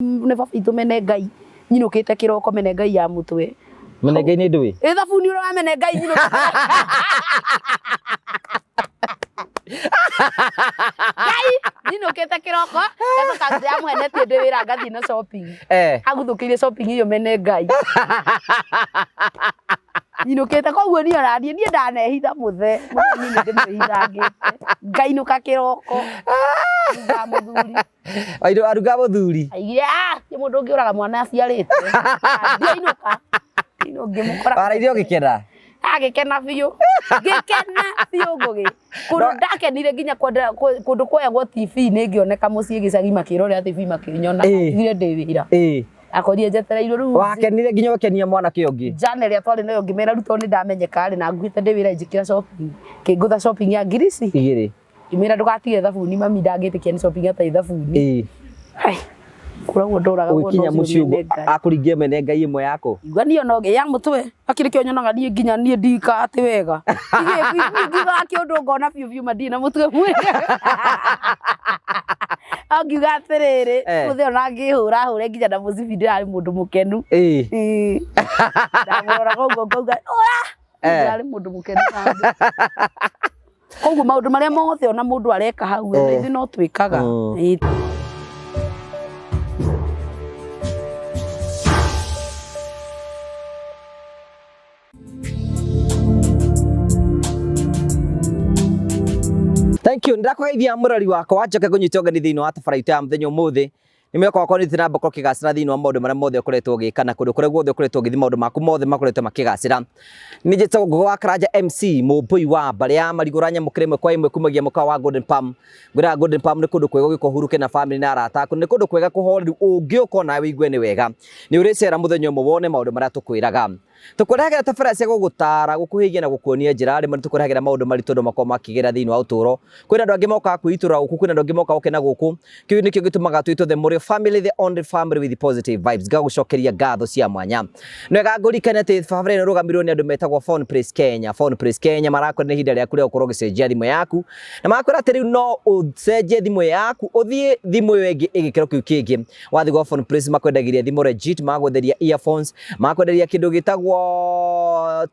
Nĩ baba itũ mene Ngai nyinũkĩte kĩroko mene Ngai ya mũtwe. Mene Ngai nĩ ndũĩ? Ĩ thabuni ũrĩa wa mene Ngai nyinũkĩte. Ngai nyinũkĩte kĩroko ngacoka ndĩramũhenetie ndĩ wĩra ngathiĩ na shopping. Aguthũkĩire shopping ĩyo mene Ngai. Nyinũkĩte koguo niĩ ona niĩ niĩ ndanehitha mũthe mũthe niĩ nĩ ndĩmwĩhithangĩte ngainũka kĩroko thutha wa mũthuri. Wairũ aruga mũthuri. Aigire ah ti mũndũ ũngĩũraga mwana aciarĩte. Ndiainũka. Ndinũ ngĩmũkora. Waraire ũgĩkena. Agĩkena biũ. Ngĩkena biũ ngũgĩ. Kũndũ ndakenire nginya kwenda kũndũ kwoyagwo TV nĩ ngĩoneka mũciĩ gĩcagi makĩrorera TV makĩnyona. Ndigire ndĩ wĩra. Akorire njetereirwo rĩu. Wakenire nginya ũgĩkenia mwanake ũngĩ. Jana ĩrĩa twarĩ nayo ngĩmera rĩu tondũ nĩ ndamenyeka rĩ na nguĩte ndĩ wĩra njĩkĩra shopping. Kĩngũtha shopping ya ngiri ici. Igĩrĩ. Ngĩmwĩra ndũgatige thabuni mami ndangĩtĩkia nĩ shopping atarĩ thabuni. Ĩĩ. Ai, Kũragwo ndoraga Ũgĩkinya mũciĩ ũguo akũringia mene ngai ĩmwe yaku. Igua niĩ ona ya mũtwe akĩrĩ kĩo nyonaga niĩ nginya niĩ ndika atĩ wega. Ngiugaga kĩũndũ ngona biũ biũ ma ndirĩ na mũtwe mwega. Angiuga atĩrĩrĩ, mũthee ona ngĩhũra hũre nginya na mũcibi ndĩrarĩ mũndũ mũkenu. Ĩĩ. Ndamũroraga ũguo ngauga ũra. Ndĩrarĩ mũndũ mũkenu. Koguo maũndũ marĩa mothe ona mũndũ areka hau na ithuĩ no twĩkaga. Ĩĩ. Thank you. Ndakũgeithia mũrori wakwa njoke ngũnyite ũgeni thĩinĩ wa tabarĩra itũ ya mũthenya ũmũthĩ. Nĩ mwĩhoko wakwa nĩ na mboko kĩgacĩra thĩinĩ wa maũndũ marĩa mothe ũkoretwo ũgĩka na kũndũ kũrĩa guothe ũkoretwo ũgĩthiĩ maũndũ maku mothe makoretwo makĩgacĩra. Nĩ njĩtagwo Ngũgĩ wa Karanja MC mũmbũi wa mbarĩ ya marigũ nyamũkĩra ĩmwe kwa ĩmwe kumagia mũkawa wa Golden Palm. Ngwĩraga Golden Palm nĩ kũndũ kwega ũgĩũka ũhurũke na famĩlĩ na arata aku, nĩ kũndũ kwega kũhoreru ũngĩũka onawe ũigue nĩ wega. Nĩ ũrĩcera mũthenya ũmwe wone maũndũ marĩa tũkwĩraga. Tũkũrehagĩra tabarĩra cia gũgũtaara, gũkũhĩgia na gũkuonia njĩra. Rĩmwe nĩ tũkũrehagĩra maũndũ maritũ andũ makoragwo makĩgera thĩinĩ wa ũtũũro. Kwĩna andũ angĩ mokaga kwĩitũrũra gũkũ, kwĩna andũ angĩ mokaga gũkena gũkũ. Kĩu nĩkĩo gĩtũmaga twĩtwo The Mũrĩo Family, the only family with positive vibes. Ngagũcokeria ngatho cia mwanya. Nĩ wega ngũririkanie atĩ tabarĩra ĩno ĩrũgamĩrĩirwo nĩ andũ metagwo Phone Place Kenya. Phone Place Kenya marakwĩra nĩ ihinda rĩaku rĩa gũkorwo ũgĩcenjia thimũ yaku. Na marakwĩra atĩ rĩu no ũcenjie thimũ yaku ũthiĩ thimũ ĩyo ĩngĩ ĩgĩkĩro kĩu kĩngĩ. Wathiĩ gwa Phone Place makwendagĩria thimũ legit, magakwenderia earphones, magakwenderia kĩndũ gĩtagwo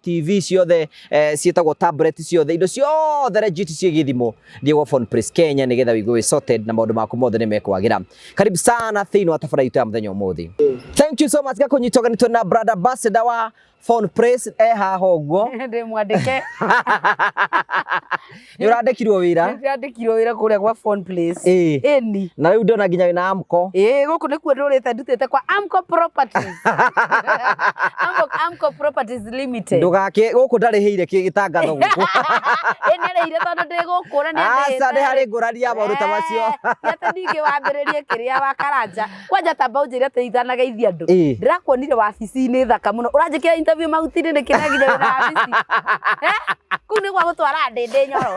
TV ciothe, ciĩtagwo tablet ciothe, indo ciothe legit ciĩgiĩ thimũ. Thiĩ gwa Phone Place Kenya nĩgetha wĩigue wĩ sorted na maũndũ maku mothe nĩ mekwagĩra. Karibu sana thĩinĩ wa tabarĩra itũ ya mũthenya ũmũthĩ. Thank you so much gakũnyita ũgeni twĩna brand ambassador wa Phone Place e haha ũguo. Ndĩ mwandĩke. Nĩ ũrandĩkirwo wĩra? Nĩ ndandĩkirwo wĩra kũrĩa gwa Phone Place. Ĩĩ. Ĩni. Na rĩu ndĩrona nginya wĩna Amco. Ĩĩ gũkũ nĩkuo ndũrĩte ndutĩte kwa Amco Properties. Amco, Amco Properties Limited. Ndũgakĩ gũkũ ndarĩhĩire gĩtangatho gũkũ. Ĩ nĩ arĩhire tondũ ndĩ gũkũ na nĩ Aca nĩ harĩ ngũrani ya maũndũ ta macio. Ti atĩ ningĩ wambĩrĩrie kĩrĩa wa Karanja. Kwanja tamba ũnjĩre atĩ itanageithia andũ. Ĩĩ. Ndĩrakuonire wabici-inĩ thaka mũno. Ũranjĩkĩra interview mahuti-inĩ nĩkĩ na nginya wĩna wabici? Eh? Kũu nĩ gwa gũtwara ndĩndĩ nyoro.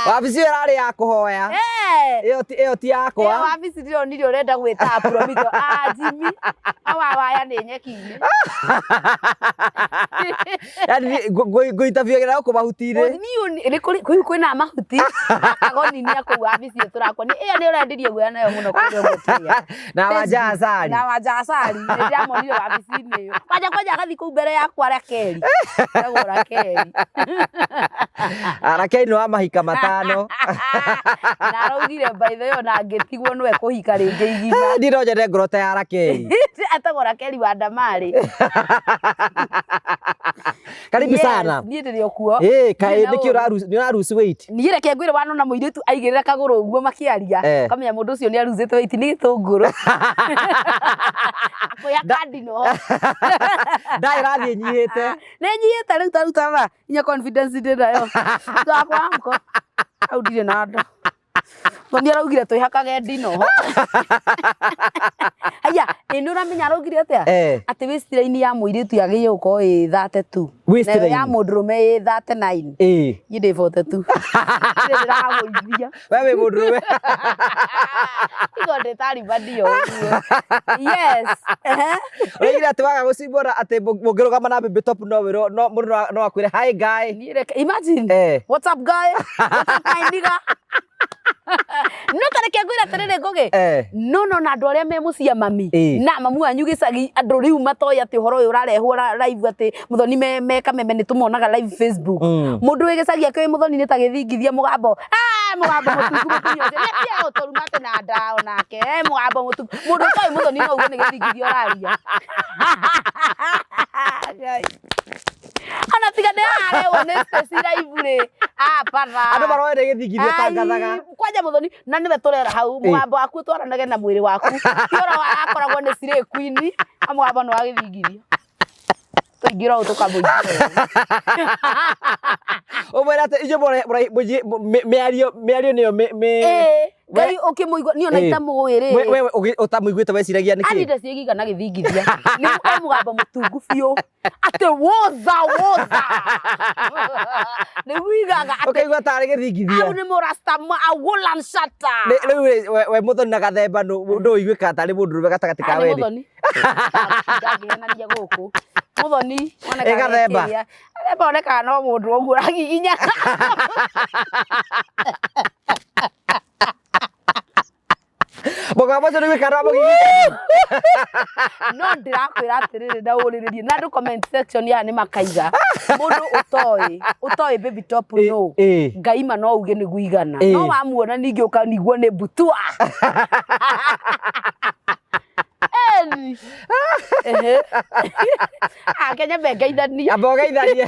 Wabici ĩyo ĩrarĩ ya kũhoya. Eh. Ĩyo ti yakwa. Ĩyo wabici ndĩronire ũrenda gwĩta Promito. Ah, Jimmy. Awa waya nĩ nyeki-inĩ. Yaani ngũinterview gũkũ mahuti-inĩ. Niĩ nĩ kũrĩ kũu kwĩna mahuti kagoni nĩ kũu wabici ĩyo tũrakuonia ĩyo nĩ ũrendirie guoya nayo mũno kũrĩa ũguo kĩrĩa. Na wanja acari. Na wanja acari nĩ ndĩramonire wabici-inĩ ĩyo. Kwanja kwanja agathiĩ kũu mbere yakwa Rakeli. Etagwo Rakeli. Rakeli nĩ wa mahika matano. Na araugire by the way ona angĩtigwo nĩwe kũhika rĩngĩ igima. Niĩ no nyende ngoro ta ya Rakeli. Etagwo Rakeli wa Ndamari. Karibu Yes, sana. Niĩ ndĩrĩ o kuo. Ĩĩ kaĩ Ndirĩ na nĩkĩ ũru. ũraru nĩ ũraruci weight? Niĩ reke ngwĩre wanona mũirĩtu aigĩrĩra kagũrũ ũguo makĩaria Eh. ũkamenya mũndũ ũcio nĩ arucĩte weight nĩ gĩtũngũrũ. Akwĩhaka ndinoho. Nda ĩrathiĩ ĩnyihĩte. Nĩ nyihĩte rĩu ta rĩu ta nginya confidence ndĩ nayo. Twakwa mko. Hau ndirĩ na nda. Thoni araugire twĩhakage ndinoho. Haya, ĩ nĩ ũramenya araugire atĩa? Eh. Atĩ waistline ya mũirĩtu yagĩrĩire gũkorwo ĩ 32. Waistline. Nayo ya mũndũrũme ĩ 39. Ĩĩ. Niĩ ndĩ 42. Ndirĩ ndĩragũithia. We wĩ mũndũrũme. Igo ndĩ taribanio ũguo. Yes. Ehe. Ũraigire atĩ waga gũcimbũra atĩ mũngĩrũgama na baby top no wĩrwo no mũndũ no akwĩre hi guy. Niĩ reke imagine. Eh. What's up guy? What's up my nigga? No tareke ngwĩre atĩrĩrĩ, Ngũgĩ, Eh. no no na andũ arĩa me mũciĩ a mami Ĩĩ. na mamu wanyu gĩcagi, andũ rĩu matoĩ atĩ ũhoro ũyũ ũrarehwo live, atĩ Mũthoni me Kameme nĩ tũmonaga live Facebook. Mũndũ wĩ gĩcagi akĩũĩ Mũthoni nĩ ta gĩthingithia mũgambo, "Ah, mũgambo mũtungu mũtumia ũcio nĩ atiga gũtũruma atĩ na nda onake, eh, mũgambo mũtungu." Mũndũ ũtoĩ Mũthoni no uge nĩ gĩthingithia ũraria. Ngai. Ona tiga nĩ ararehwo nĩ Stacy live rĩ, hapana. Andũ maroe nĩ gĩthingithia tangathaga. Ai, kwanja Mũthoni na nĩwe tũrera hau. Mũgambo waku ũtwaranage na mwĩrĩ waku, ti ũrĩa akoragwo nĩ slay queen, na mũgambo nĩ wa gĩthingithia tũingĩra ũũ tũkamũingĩra ũũ. Ũmwĩre atĩ inyuĩ mĩario nĩyo Ĩĩ, Ngai ũkĩmũigua niĩ ona itamũĩ rĩ. We ũtamũiguĩte weciragia nĩkĩ? Ani ndaciĩgiga na gĩthingithia nĩ e mũgambo mũtungu biũ atĩ woza woza nĩ wigaga atĩ Ũkaigua tarĩ gĩthingithia. Au nĩ mũrasta a woolen shatter. Rĩu rĩ, we Mũthoni na Gathemba ndũiguĩkaga tarĩ mũndũrũme gatagatĩ ka Ah, nĩ werĩ? Mũthoni ndangĩhenania gũkũ Mũthoni. Ĩ Gathemba? Gathemba onekaga no mũndũ ũguo ũragiginya. Mũgambo ũcio nĩũiguĩkaga nĩ wa mũgiginyanĩ. No ndĩrakwĩra atĩrĩrĩ na ũrĩrĩrie na andũ comment section ya nĩ makaiga mũndũ ũtoĩ baby top no Ngai ma no uge nĩguo igana. No wamuona ningĩ ũkanigwo nĩ mbutua. Eni. Ehe. Ake nyambe ngeithanie. Amba ũgeithanie.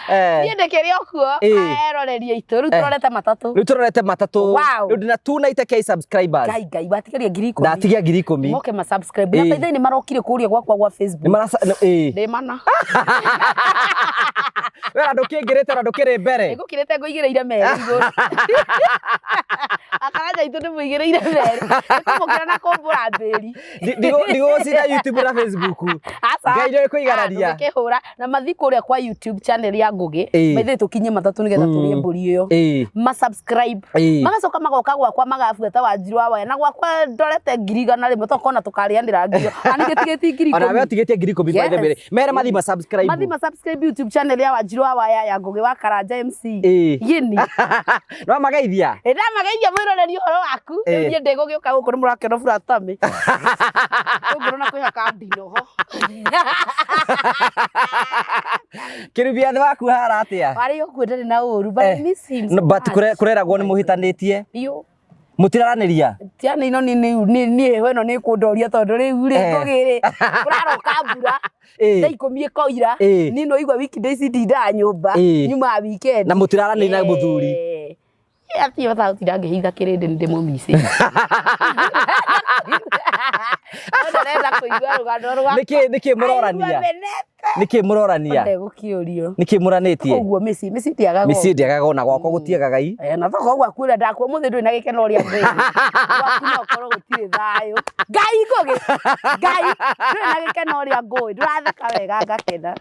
Niĩ ndĩkĩrĩ o kuo. Eroreria aitũ rĩu tũrorete matatũ. Rĩu tũrorete matatũ. Wow. Rĩu ndĩna 290K subscribers. Ngai Ngai watigaria 10,000. Ndatigia 10,000. Moke ma subscribe. Na by the way nĩ marokire kũrĩa gwakwa gwa Facebook. Nĩ marasa ĩĩ. Ndĩ mana. We na ndũkĩngĩrĩte na ndũkĩrĩ mbere. Ngũkĩrĩte ngũigĩrĩire merĩ igũrũ. Akaranja itũ ndĩmũigĩrĩire merĩ. Nĩkũmũkĩra na kũmbũra mbĩri. Ndigũgũcinda YouTube na Facebook. Aca. Ngai nĩoĩ kũigarania. Ndũngĩkĩhũra na mathi kũrĩa kwa YouTube channel ya Ngũgĩ. Ĩĩ. Maithe tũkinye matatũ nĩgetha tũrĩe mbũri ĩyo. Ma subscribe. Magacoka magoka gwakwa magabuata Wanjiru wa Waya na gwakwa ndorete 100,000 tokona tũkarĩanĩra ngiri. Ani gĩtigĩti ngiri Ona we ikũmi. ũtigĩtie 10,000 by the way. Yes. Mere mathi ma subscribe. Mathi ma subscribe YouTube channel ya Wanjiru wa Waya ya Ngũgĩ wa Karanja MC. Yĩni. No mageithia. Ndamageithia mwĩroreri ũhoro waku. Rĩu niĩ ndĩgũgĩũka gũkũ nĩ mũrakĩona buratami. Ũngĩrona na kwĩhaka ndinoho. Kĩrubia thĩ waku hara atĩa? Arĩ okuo ndarĩ na ũru, but I miss him so No, but much. kũreragwo nĩ mũhĩtanĩtie. Biũ. Mũtiraranĩria? Ciana ino nĩ niĩ heho ĩno nĩ ĩkũndoria tondũ rĩu rĩ Ngũgĩ rĩ kũraroka mbura thaa 10 ĩkoira. Niĩ no igua weekdays ndindaga nyũmba nyumaga weekend. Na mũtiraranĩria na mũthuri? Atirĩ bata gũtinda ngĩhitha kĩrĩndĩ nĩ ndĩmũmicĩte. No ndarenda kũigua rũgano rwakwa. Nĩkĩ mũrorania? Aigua menete. Nĩkĩ mũrorania? Ndegũkĩũrio. Nĩkĩ mũranĩtie? Ũguo mĩciĩ mĩciĩ ndĩagaga. Mĩciĩ ndĩagaga ona gwakwa gũtiagaga i. Na tokorwo gwaku ũrĩa ndakua ũmũthĩ ndũrĩ na gĩkeno ũrĩa ngũĩ. Gwaku no ũkorwo gũtirĩ thayũ. Ngai Ngũgĩ. Ngai ndũrĩ na gĩkeno ũrĩa ngũĩ. Ndũratheka wega ngakena.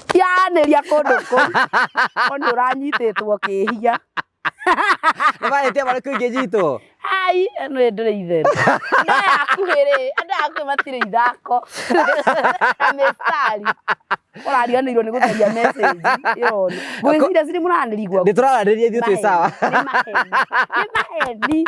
Tianĩria kũndũ kũu. Ko nĩ ũranyitĩtwo kĩhia. Nĩ mahĩtia marĩkũ ingĩnyitwo? Ai, ĩno ndĩrĩ itherũ. Andũ aya akuhĩ rĩ, andũ aya akuhĩ matirĩ ithako. Na mĩstari. Ũrariganĩirwo nĩ gũtharia message ĩrona. Ngwĩciria cirĩ mũranĩria gwaku. Nĩ tũraranĩria ithuĩ twĩ sawa. Nĩ maheni. Nĩ maheni.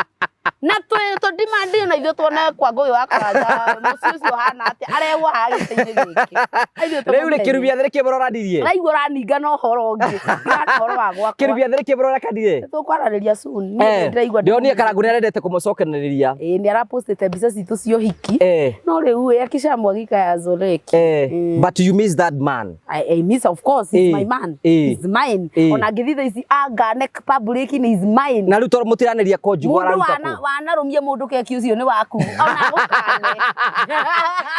Na tũ demand na ithuĩ tuone kwa Ngũgĩ wa Karanja mũciĩ ũcio ũhana atĩa arehwo haha gĩtĩ-inĩ gĩkĩ. Ithuĩ Rĩu rĩ tũmũmenye. kĩrubia thĩ nĩkĩ mũroranirie? Ũraigua ũraninga na ũhoro ũngĩ. Tiga na ũhoro wa gwakwa. Kĩrubia thĩ nĩkĩ mũrorekanire? Tũkwaranĩria soon. Niĩ ndĩraigua Ndĩronire Karangũ nĩarendete kũmũcokanĩrĩria. Ĩĩ nĩ arapostĩte mbica citũ cia ũhiki. No rĩu ĩ akishamwagika ya Zoreki. But you miss that man. I miss, of course, he's my man. He's mine. Ona ngĩthiĩ thaa ici angane public ni he's mine. Na rĩu tondũ mũtiranĩria ko njugũ Mũndũ araruta kũ? wanarũmia mũndũ keki ũcio nĩ waku. Ona agũkane.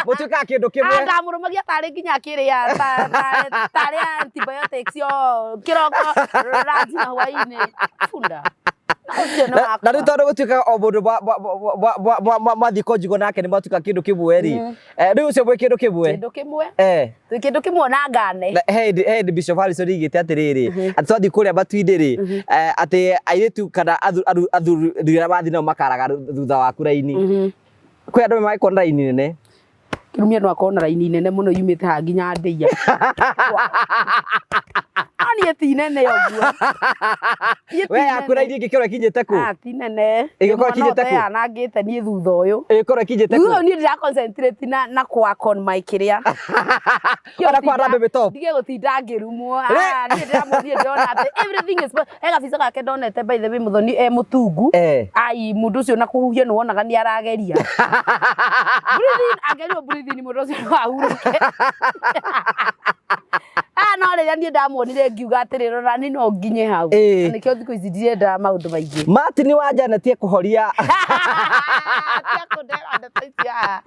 Mũtuĩkaga kĩndũ kĩmwe. Ndamũrũmagia tarĩ nginya akĩrĩa tarĩ antibiotics yo kĩroko ranji na hwaĩ-inĩ. Bunda. Ũcio nĩ wakwa. Na rĩu tondũ gũtuĩkaga o mũndũ mwathiĩ konjigo nake nĩ mwatuĩka kĩndũ kĩmwe rĩ. Rĩu ũcio mwĩ kĩndũ kĩmwe. Kĩndũ kĩmwe. Twĩ kĩndũ kĩmwe na ngane. Na he hĩndĩ Bishop Harrison oigĩte atĩrĩrĩ, atĩ twathiĩ kũrĩa matu-inĩ rĩ, atĩ airĩtu kana athuri arĩa wathiĩ nao makaraga thutha waku raini. Kwĩ andũ mangĩkorwo na raini nene. Kĩrumia no akorwo na raini nene mũno yumĩte haha nginya ndĩia. Niĩ ti nene ũguo. Niĩ ti We yaku nene. na iria ingĩkorwo ĩkinyĩte kũ? Ah, ti nene. Ĩgĩkorwo Mwana ĩkinyĩte kũ? ũteyanangĩte niĩ thutha ũyũ. Ĩgĩkorwo ĩkinyĩte Thutha kũ? ũyũ niĩ ndĩra concentrate na kũ work on my kĩrĩa. Ona kwa Rambe Top. Ndige gũtinda ngĩrumwo. Rĩ- Ah, niĩ ndĩramũthiĩ ndĩrona atĩ everything is he gabica gake ndonete, by the way, Mũthoni e mũtungu. Ai, mũndũ ũcio na kũhuhia nĩ wonaga nĩ arageria. Breathe in, angerio breathe in, mũndũ ũcio no ahurũke. Ah, no rĩrĩa niĩ ndamuonire ngiuga atĩrĩ, rora niĩ no nginye hau. Na nĩkĩo thikũ ici ndirenda maũndũ maingĩ. Martin wa Janet ekũhoria. Tia kũndera ndeto icio haha.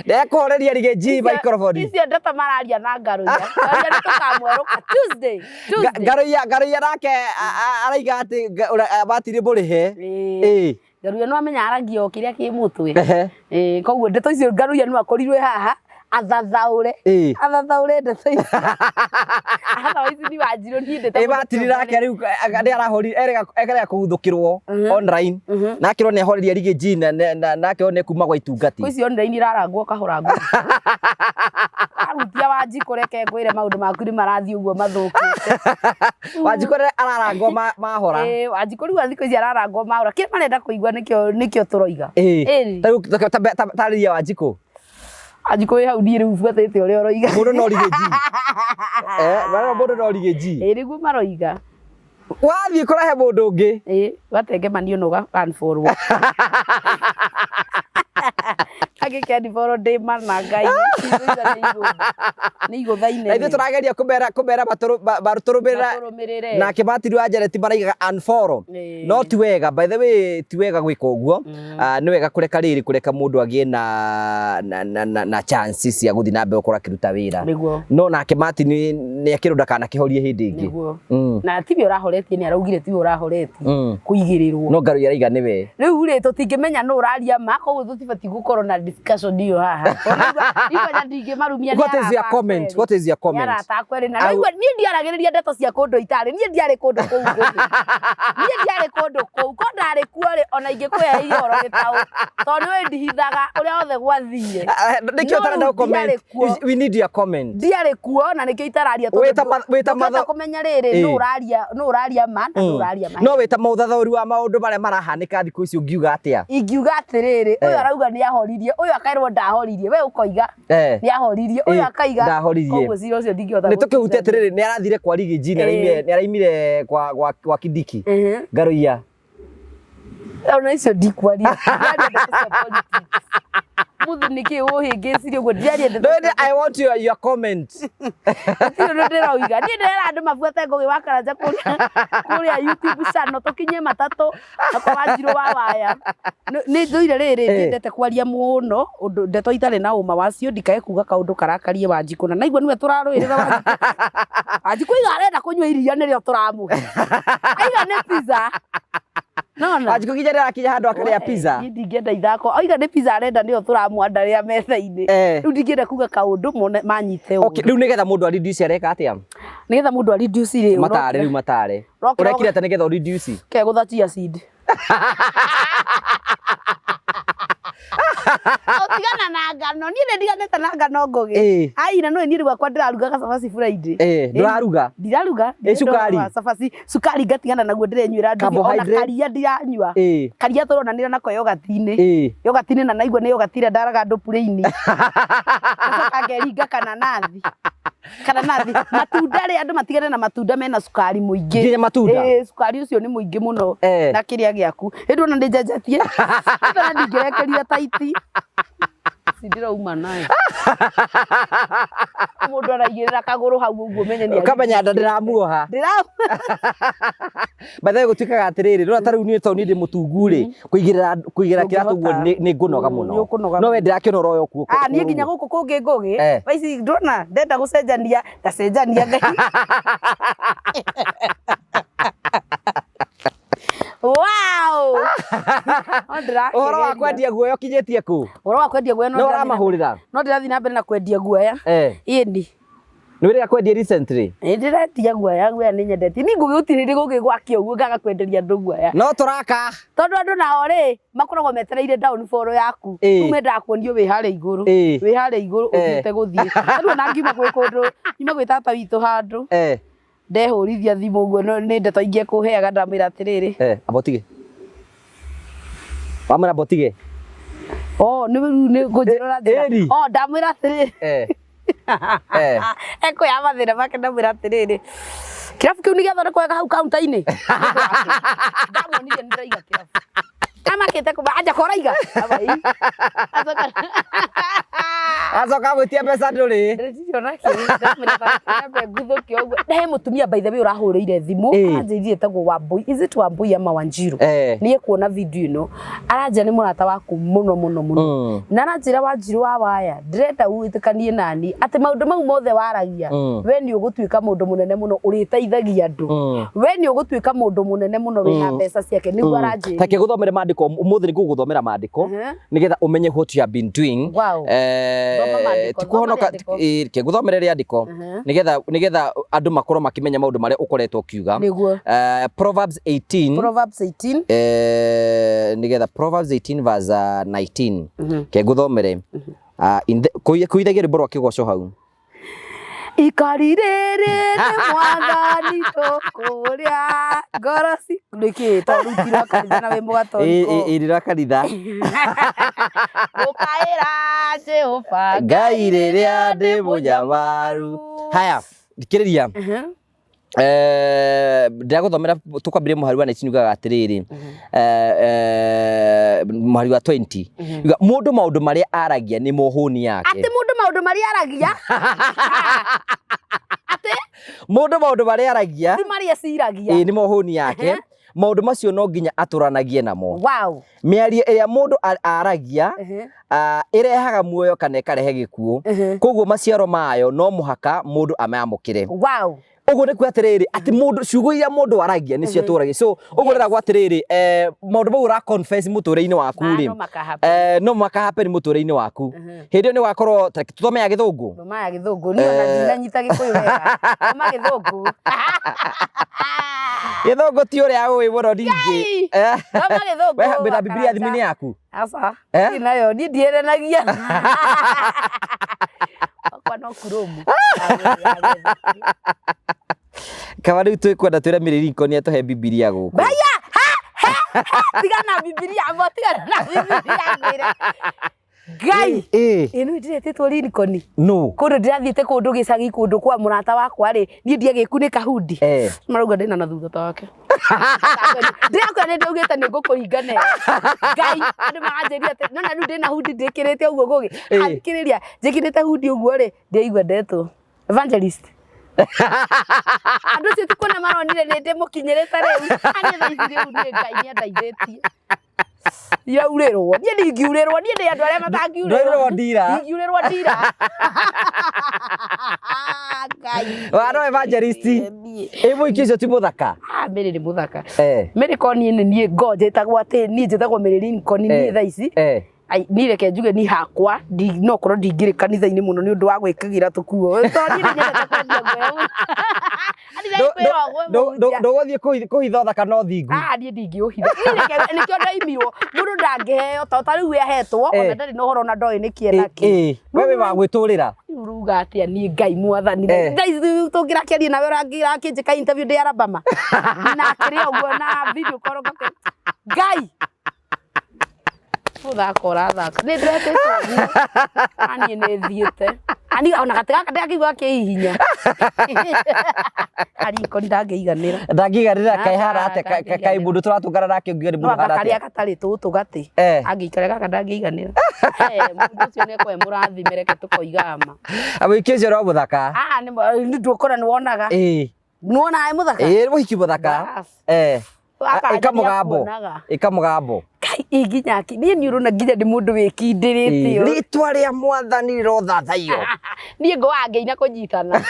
Ndekũhoreria Riggy microphone. Icio ndeto mararia na Ngaruiya. Ngaruiya nĩ tũkamwerũka Tuesday. Tuesday. Ngaruiya nake araiga atĩ Martin mũrĩhe. Ngaruiya no amenya aragia o kĩrĩa kĩ mũtwe. Koguo ndeto icio Ngaruiya no akorirwe haha athathaũre. Athathaũre ndeto icio. Otherwise ni Wanjirũ niĩ ndĩta Ĩ Martin nake rĩu nĩ arahorire erega kũguthũkĩrwo online. Na akĩrwo nĩ ahoreria Riggy G na akĩrwo nĩ kuma gwa itungati. Kwĩ icio online irarangwo kahora ngũ. Arutia Wanjikũ, reke ngwĩre maũndũ maku nĩ marathiĩ ũguo mathũkĩte. Wanjikũ nĩ ararangwo mahora. Wanjikũ rĩu thikũ ici ararangwo mahora. Kĩrĩa marenda kũigua nĩkĩo tũroiga. Ta rĩu tarĩria Wanjikũ. Wanjikũ wĩ hau, niĩ rĩu buatĩte ũrĩa ũroiga. Mũndũ no Riggy G. Marĩa mũndũ no Riggy G. Nĩguo maroiga. Wathiĩ kũrehe mũndũ ũngĩ. Watengemanio na ũga unfollow. Angĩke unfollow ndĩ mana Ngai. Nĩ igũtha inene. Na ithuĩ tũrageria kũmera matũrũmĩrĩra. Matũrũmĩrĩre. Nake Martin wa Janet maraigaga unfollow. No ti wega, by the way, ti wega gwĩka ũguo. Nĩ wega kũreka rĩrĩ, kũreka mũndũ agĩe na chance cia gũthiĩ na mbere gũkorwo akĩruta wĩra. No nake Martin nĩ akĩrwo ndakanakĩhorie hĩndĩ ĩngĩ. Na tiwe ũrahoretie, nĩ araugire tiwe ũrahoretie kũigĩrĩrwo. No Ngaruiya araiga nĩwe. Rĩu rĩ, tũtingĩmenya nũ ũraria ma, koguo tũtibatiĩ gũkorwo na discussion ĩyo haha. Igua ndingĩmarumia. What is your comment? What is your comment? Nĩ arata akwa erĩ na rĩu niĩ ndiaragĩrĩria ndeto cia kũndũ itarĩ. Niĩ ndiarĩ kũndũ kũu ngũgĩ. Niĩ ndiarĩ kũndũ kũu. Ko ndarĩ kuo rĩ, ona ingĩkũhe ũhoro gĩtaũ. Tondũ nĩ ndihithaga ũrĩa wothe gwathire. Nĩkĩo ũtarenda comment. We need your comment. Ndiarĩ kuo na nĩkĩo itararia tondũ ndũngĩhota kũmenya rĩrĩ nũ ũraria, nũ ũraria ma na nũ ũraria ma. No wĩta mũthathaũri wa maũndũ marĩa marahanĩka thikũ ici ũngiuga atĩa? Ingiuga atĩrĩrĩ, ũyũ arauga nĩ ahoririe, ũyũ akaĩrwo ndahoririe, we ũkoiga nĩ ahoririe, ũyũ akaiga ndahoririe. Koguo cira ũcio ndingĩhota. Nĩ tũkĩhutia atĩrĩrĩ, nĩ arathire kwa Riggy G, nĩ araimire kwa Kindiki. Ngaruiya. Ona icio ndikwaria. Ndiaria ndeto cia politics. Mũthĩ nĩkĩ ũhĩngĩcirie ũguo? Ndiaria ndeto. No, I want your comment. Gũtirĩ ũndũ ndĩroiga. Niĩ ndĩrera andũ mabuate Ngũgĩ wa Karanja kũrĩa YouTube channel, tũkinyie matatũ na kwa Wanjirũ wa Waya. Nĩ ndũire rĩrĩ nyendete kwaria mũno ũndũ ndeto itarĩ na ũma wacio, ndikae kuga kaũndũ karakarie Wanjikũ, na naigua nĩwe tũrarũĩrĩra Wanjikũ. Wanjikũ aiga arenda kũnyua iria nĩrĩo tũramũhe. Aiga nĩ pizza. Nona. Wanjikũ nginya nĩarakinya handũ akarĩa pizza. Niĩ ndingĩenda ithako. Oiga nĩ pizza arenda nĩyo tũramwandarĩra metha-inĩ. Rĩu ndingĩenda kuga kaũndũ mone manyite ũru. Okay, rĩu nĩgetha mũndũ a reduce areka atĩa? Nĩgetha mũndũ a reduce rĩ, Matare rĩu matare. Ũrekire atĩa nĩgetha ũ reduce? Kegũtha chia seed. Ũtigana na ngano. Niĩ nĩ ndiganĩte na ngano Ngũgĩ. Ai, na no niĩ rĩu gwakwa ndĩrarugaga cabaci Friday. Ndũraruga? Ndiraruga. Cukari? Cabaci, cukari ngatigana naguo, ndĩrenyuĩra nduthi. Ona karia ndiranyua. Karia tũronanĩra nako yogati-inĩ. Yogati-inĩ na naigua nĩ yogati ĩrĩa ndaraga andũ purĩini. Ngacoka ngeringa kananathi. Kananathi. Matunda rĩ, andũ matigane na matunda mena cukari mũingĩ. Nginya matunda? Cukari ũcio nĩ mũingĩ mũno. Na kĩrĩa gĩaku. Ĩndĩ ona nĩ njenjetie. Ĩndĩ ona ndingĩrekeria taiti. Ndĩrauma nayo. Mũndũ araigĩrĩra kagũrũ hau ũguo menye nĩ Ũkamenya nda ndĩramuoha. By the way, gũtuĩkaga atĩrĩrĩ, rora ta rĩu niĩ tondũ niĩ ndĩ mũtungu rĩ, kũigĩrĩra kĩratũ ũguo nĩ ngũnoga mũno. No we ndĩrakĩona ũroya kuo. Ah, niĩ nginya gũkũ kũngĩ Ngũgĩ. Thaa ici ndona ndenda gũcenjania, ngacenjania Ngai. Wow! Ũhoro wa kwendia guoya ũkinyĩtie kũ? Ũhoro wa kwendia guoya no ũramahũrĩra? No ndĩrathiĩ na mbere na kwendia guoya. Ĩni. Nĩ wĩrĩga kwendia recently? Ĩ ndĩrendia guoya, guoya nĩ nyendetie. Niĩ Ngũgĩ gũtirĩ hĩndĩ gũkĩ gwake ũguo ngaga kwenderia andũ guoya. No tũraka. Tondũ andũ nao rĩ, makoragwo metereire downfall yaku. Rĩu mendaga kuonio wĩ harĩa igũrũ. Wĩ harĩa igũrũ ũthiĩte gũthiĩ. Rĩu ona ngiuma gwĩ kũndũ, ngiuma gwĩ tata witũ handũ. Ndehũrithia thimũ ũguo no nĩ ndeto ingĩ ekũheaga ndamwĩra atĩrĩrĩ. Eh, amba ũtige. Wamwĩra amba ũtige. Oh, nĩ rĩu nĩ ngũnjĩra njĩra. Ĩni. Oh, ndamwĩra atĩrĩrĩ. Eh. Eh. Ekũya mathĩna make ndamwĩra atĩrĩrĩ. Kĩrabu kĩu nĩ gĩathondekwo wega hau kaunta-inĩ. Ndamuonirie nĩ ndĩraiga kĩrabu. Amakĩte kũma anja koraiga. Aba ii. Acoka. Acoka gwĩtia mbeca ndũrĩ. Ndĩreciria ona kĩ ndamwĩra ta nguthũke ũguo. Na he mũtumia by the way ũrahũrĩire thimũ. Ĩĩ. Aranjĩrire etagwo Wambui. Is it Wambui ama Wanjiru? Eh. Nĩ ekuona video ĩno. Aranjĩra nĩ mũrata waku mũno mũno mũno. Na aranjĩra Wanjiru wa waya ndĩrenda wĩtĩkanie nani atĩ maũndũ mau mothe waragia we nĩ ũgũtuĩka mũndũ mũnene mũno ũrĩteithagia andũ. We nĩ ũgũtuĩka mũndũ mũnene mũno wĩna mbeca ciake nĩguo aranjĩrire. Reke ngũthomere maandĩko ũmũthĩ nĩ ngũgũthomera maandĩko nĩgetha ũmenye what you have been doing. Wow. Thoma maandĩko, Ti kũhonoka thoma rĩandĩko. Reke ngũthomere rĩandĩko nĩgetha andũ makorwo makĩmenya maũndũ marĩa ũkoretwo ũkiuga. Nĩguo. Proverbs 18 Proverbs 18 nĩgetha Proverbs 18 verse 19 ke ngũthomere. Kũithagia rwĩmbo rwa kĩgoco hau. Ikari rĩrĩ nĩ mwathani tũkũrĩa ngoro ci nĩkĩ to rĩu ti rwa kanitha na wĩ mũgatoriko. Ĩ nĩ rwa kanitha. Gũkaĩra Jehova Ngai rĩrĩa ndĩ mũnyamaru. Haya, thikĩrĩria. Ndĩragũthomera tũkwambĩrĩria mũhari wa 19 ugaga atĩrĩrĩ, mũhari wa 20 uga mũndũ maũndũ marĩa aragia nĩ mohũni yake. Atĩ mũndũ maũndũ marĩa aragia atĩ Mũndũ maũndũ marĩa aragia ti marĩa eciragia. Ĩ nĩ mohũni yake. Maũndũ macio no nginya atũranagie namo. Wow. Mĩario ĩrĩa mũndũ aragia ĩrehaga muoyo kana ĩkarehe gĩkuũ. Koguo maciaro mayo no mũhaka mũndũ amamũkĩre. Wow. Ũguo nĩ kuga atĩrĩrĩ atĩ mũndũ ciugo iria mũndũ aragia nĩcio atũragia. So ũguo ndĩragwo atĩrĩrĩ maũndũ mau ũra confess mũtũrĩre-inĩ waku rĩ, No maka happen. No maka happen mũtũrĩre-inĩ waku. Hĩndĩ ĩyo nĩ ũgakorwo ta reke tũthome ya gĩthũngũ. Thoma ya gĩthũngũ. Niĩ ona ndinanyita gĩkũyũ wega. Thoma gĩthũngũ. Gĩthũngũ ti ũrĩa ũĩ mũno ningĩ. Ngai! Thoma gĩthũngũ. We wĩna Bibilia thimũ-inĩ yaku? Aca. Eh? Niĩ nayo niĩ ndierenagia. Wakwa no kurumu. Kaba rĩu twĩkwenda twĩre Mary Lincoln atũhe Bibilia gũkũ. Baya! Ha! Ha! Ha! Tigana na Bibilia, amba tigana na Bibilia ngwĩre. Ngai! Ĩ. Ĩ nĩ ndĩretĩtwo Lincoln. No. Kũndũ ndĩrathiĩte kũndũ gĩcagi kũndũ kwa mũrata wakwa rĩ, niĩ ndiagĩkunĩka hundi. Eh. Marauga ndĩna na thutha ta wake. Ndĩrakwĩra nĩ ndaugĩte nĩ ngũkũringa nayo. Ngai, andũ maranjĩria atĩ nona rĩu ndĩna hundi ndĩkĩrĩte ũguo ngũgĩ. Ĩ. Athikĩrĩria, njĩkĩrĩte hundi ũguo rĩ, ndĩraigua ndetwo. Evangelist. Andũ acio ti kuona maronire nĩ ndĩmũkinyĩrĩte rĩu. Niĩ thaa ici rĩu niĩ Ngai nĩ andeithĩtie. Ndiraurĩrwo. Niĩ ndingiurĩrwo, niĩ ndĩ andũ arĩa matangiurĩrwo. Ndwaurĩrwo ndira. Ndingiurĩrwo ndira. Ngai. Wa no evangelist. Niĩ. Ĩ mũhiki ũcio ti mũthaka? Ah, Mary nĩ mũthaka. Eh. Mary ko niĩ nĩ niĩ ngo njĩtagwo atĩ niĩ njĩtagwo Mary Lincoln niĩ thaa ici. Eh. Ai, niĩ reke njuge niĩ hakwa no korwo ndingĩrĩ kanitha-inĩ mũno nĩ ũndũ wa gwĩkagĩra tũkuo. Tondũ niĩ nĩ nyendete kwendia nguo. Ani ndakwĩra ũguo mũhunjia. Ndũgũthiĩ kũhitha ũthaka na ũthingu. Ah, niĩ ndingĩũhitha. Niĩ nĩkĩo ndaimirwo. Mũndũ ndangĩheo to ta rĩu we ahetwo ona ndarĩ na ũhoro ona ndoĩ nĩkĩ ena kĩ. Ĩ, we wĩ wa gwĩtũrĩra. Rĩu ũrauga atĩa niĩ Ngai mwathani. Eh. Thaa ici tũngĩrakĩaria nawe ũrakĩnjĩka interview ndĩ Alabama. Na akĩrĩ ũguo na video call ngake. Ngai. Gũthaka ũrathaka. Nĩ ndĩretĩtwo ũguo. Na niĩ nĩ thiĩte. Ani ona gatĩ gaka ndĩrakĩigua gakĩhihinya. Ariko ndangĩiganĩra. Ndangĩiganĩra kaĩ hana atĩa kaĩ mũndũ tũratũngana nake ũngiuga nĩ No mũndũ anga hana karĩa atĩa. gatarĩ tũtũ gatĩ. Eh. Angĩikara gaka ndangĩiganĩra. Mũndũ ũcio nĩ ekũhe mũrathime reke tũkoiga ma. Mũhiki ũcio no mũthaka. Ah, nĩ ndũkora nĩ wonaga. Ĩ. Nĩ wonaga ĩ mũthaka? Ĩ mũhiki mũthaka. Bas. Eh. Gaka Ĩka mũgambo. nĩakuonaga. Ĩka mũgambo. Kai nginya niĩ nĩ ũrona nginya ndĩ mũndũ wĩkindĩrĩte ũũ. Rĩtwa rĩa mwathani rĩrothathaiyo. Niĩ ngũaga ngĩina kũnyitana.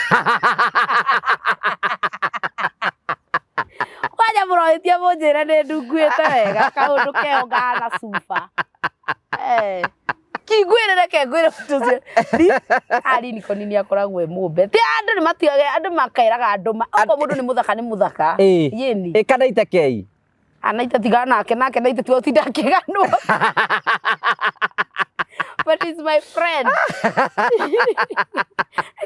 Kwanja mũrohĩtie mũnjĩre nĩ ndunguĩte wega kaũndũ keho ngahana cuba. Eh. Kingwĩre reke ngwĩre ũndũ ũcio. Ari Nikoni nĩ akoragwo e mũmbe. Ti andũ nĩ matigage andũ makeraga andũ ma okorwo mũndũ nĩ mũthaka nĩ mũthaka. Ĩ. Yĩni. Ĩka na itekei. Anaita tigana nake nake naita tiga ũtinda akĩganwo. But he's my friend.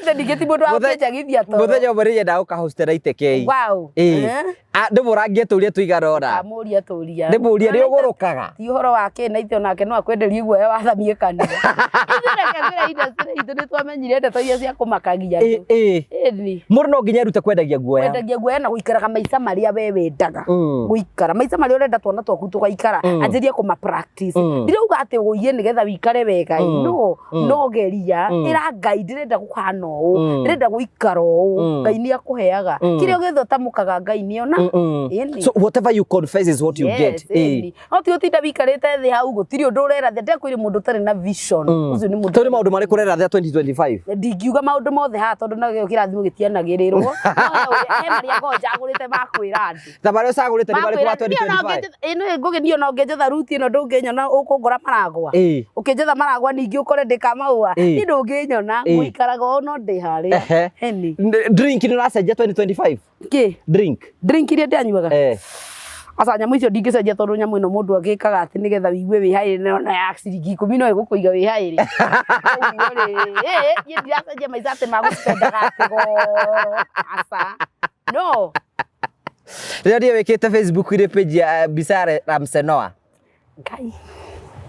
Ithe ningĩ ti mũndũ wa gũkĩnjagithia toro. Mũthenya ũmwe nĩ nyendaga gũkahostera Itekei. Wow. Ĩĩ. Eh? Ah, ndĩmũrangie tũria tũigana ũna. Kamũria tũria. Ndĩmũrie nĩ ũgũrũkaga. Ti ũhoro wa kĩ na ithe onake no akwenderie guoya wathamie kanitha. Ithuĩ reke ngwĩre industry itũ nĩ twamenyire ndeto iria cia kũmakagia Ĩĩ, andũ. ĩĩ. Ĩni. Mũndũ no nginya erute kwendagia guoya. Kwendagia guoya na gũikaraga maica marĩa we wendaga. Gũikara maica marĩa ũrenda twana twaku tũgaikara. Anjĩrie kũma practice. Ndirauga atĩ ũiye nĩgetha wĩikare wega ĩ. No, no geria. Ĩra Ngai ndĩrenda gũhana ũũ. Ndĩrenda gũikara ũũ. Ngai nĩ akũheaga. Kĩrĩa gĩothe ũtamũkaga Ngai nĩ ona. Ĩni. So whatever you confess is what you get. Ĩni. No ti ũtinda wĩikarĩte thĩ hau gũtirĩ ũndũ ũrera thĩ. Ndekwĩrĩ mũndũ ũtarĩ na vision. Ũcio nĩ mũndũ. Tondũ nĩ maũndũ marĩkũ ũrera thĩ 2025? Ndingiuga maũndũ mothe haha tondũ nakĩo kĩrathimo gĩtianagĩrĩrwo. No he marĩa ngoragwo njagũrĩte ma kwĩra andũ. Ta marĩa ũcagũrĩte nĩ marĩkũ ma 2025? Ĩno ngũgĩ niĩ ona ũngĩnjetha ruti ĩno ndũngĩnyona ũkũngora maragwa. Ũkĩnjetha maragwa ningĩ ũkore ndĩ kamaũa. Niĩ ndũngĩnyona ngũikaraga ũũ no ndĩ harĩa. Ĩni. Drink nĩ ũracenjia 2025? Kĩ? Drink. Drink iria ndĩanyuaga? Aca nyamũ icio ndingĩcenjia tondũ nyamũ ĩno mũndũ agĩkaga atĩ nĩgetha wĩigue wĩ haĩrĩ na ya ciringi 10 no ĩgũkũiga wĩ haĩrĩ. Ũguo rĩ, niĩ ndiracenjia maica atĩ magũspendaga atĩ goro. Aca. No. Rĩrĩa ndiĩ wĩkĩte Facebook-inĩ page ya mbica ya Ramsey Noah. Ngai.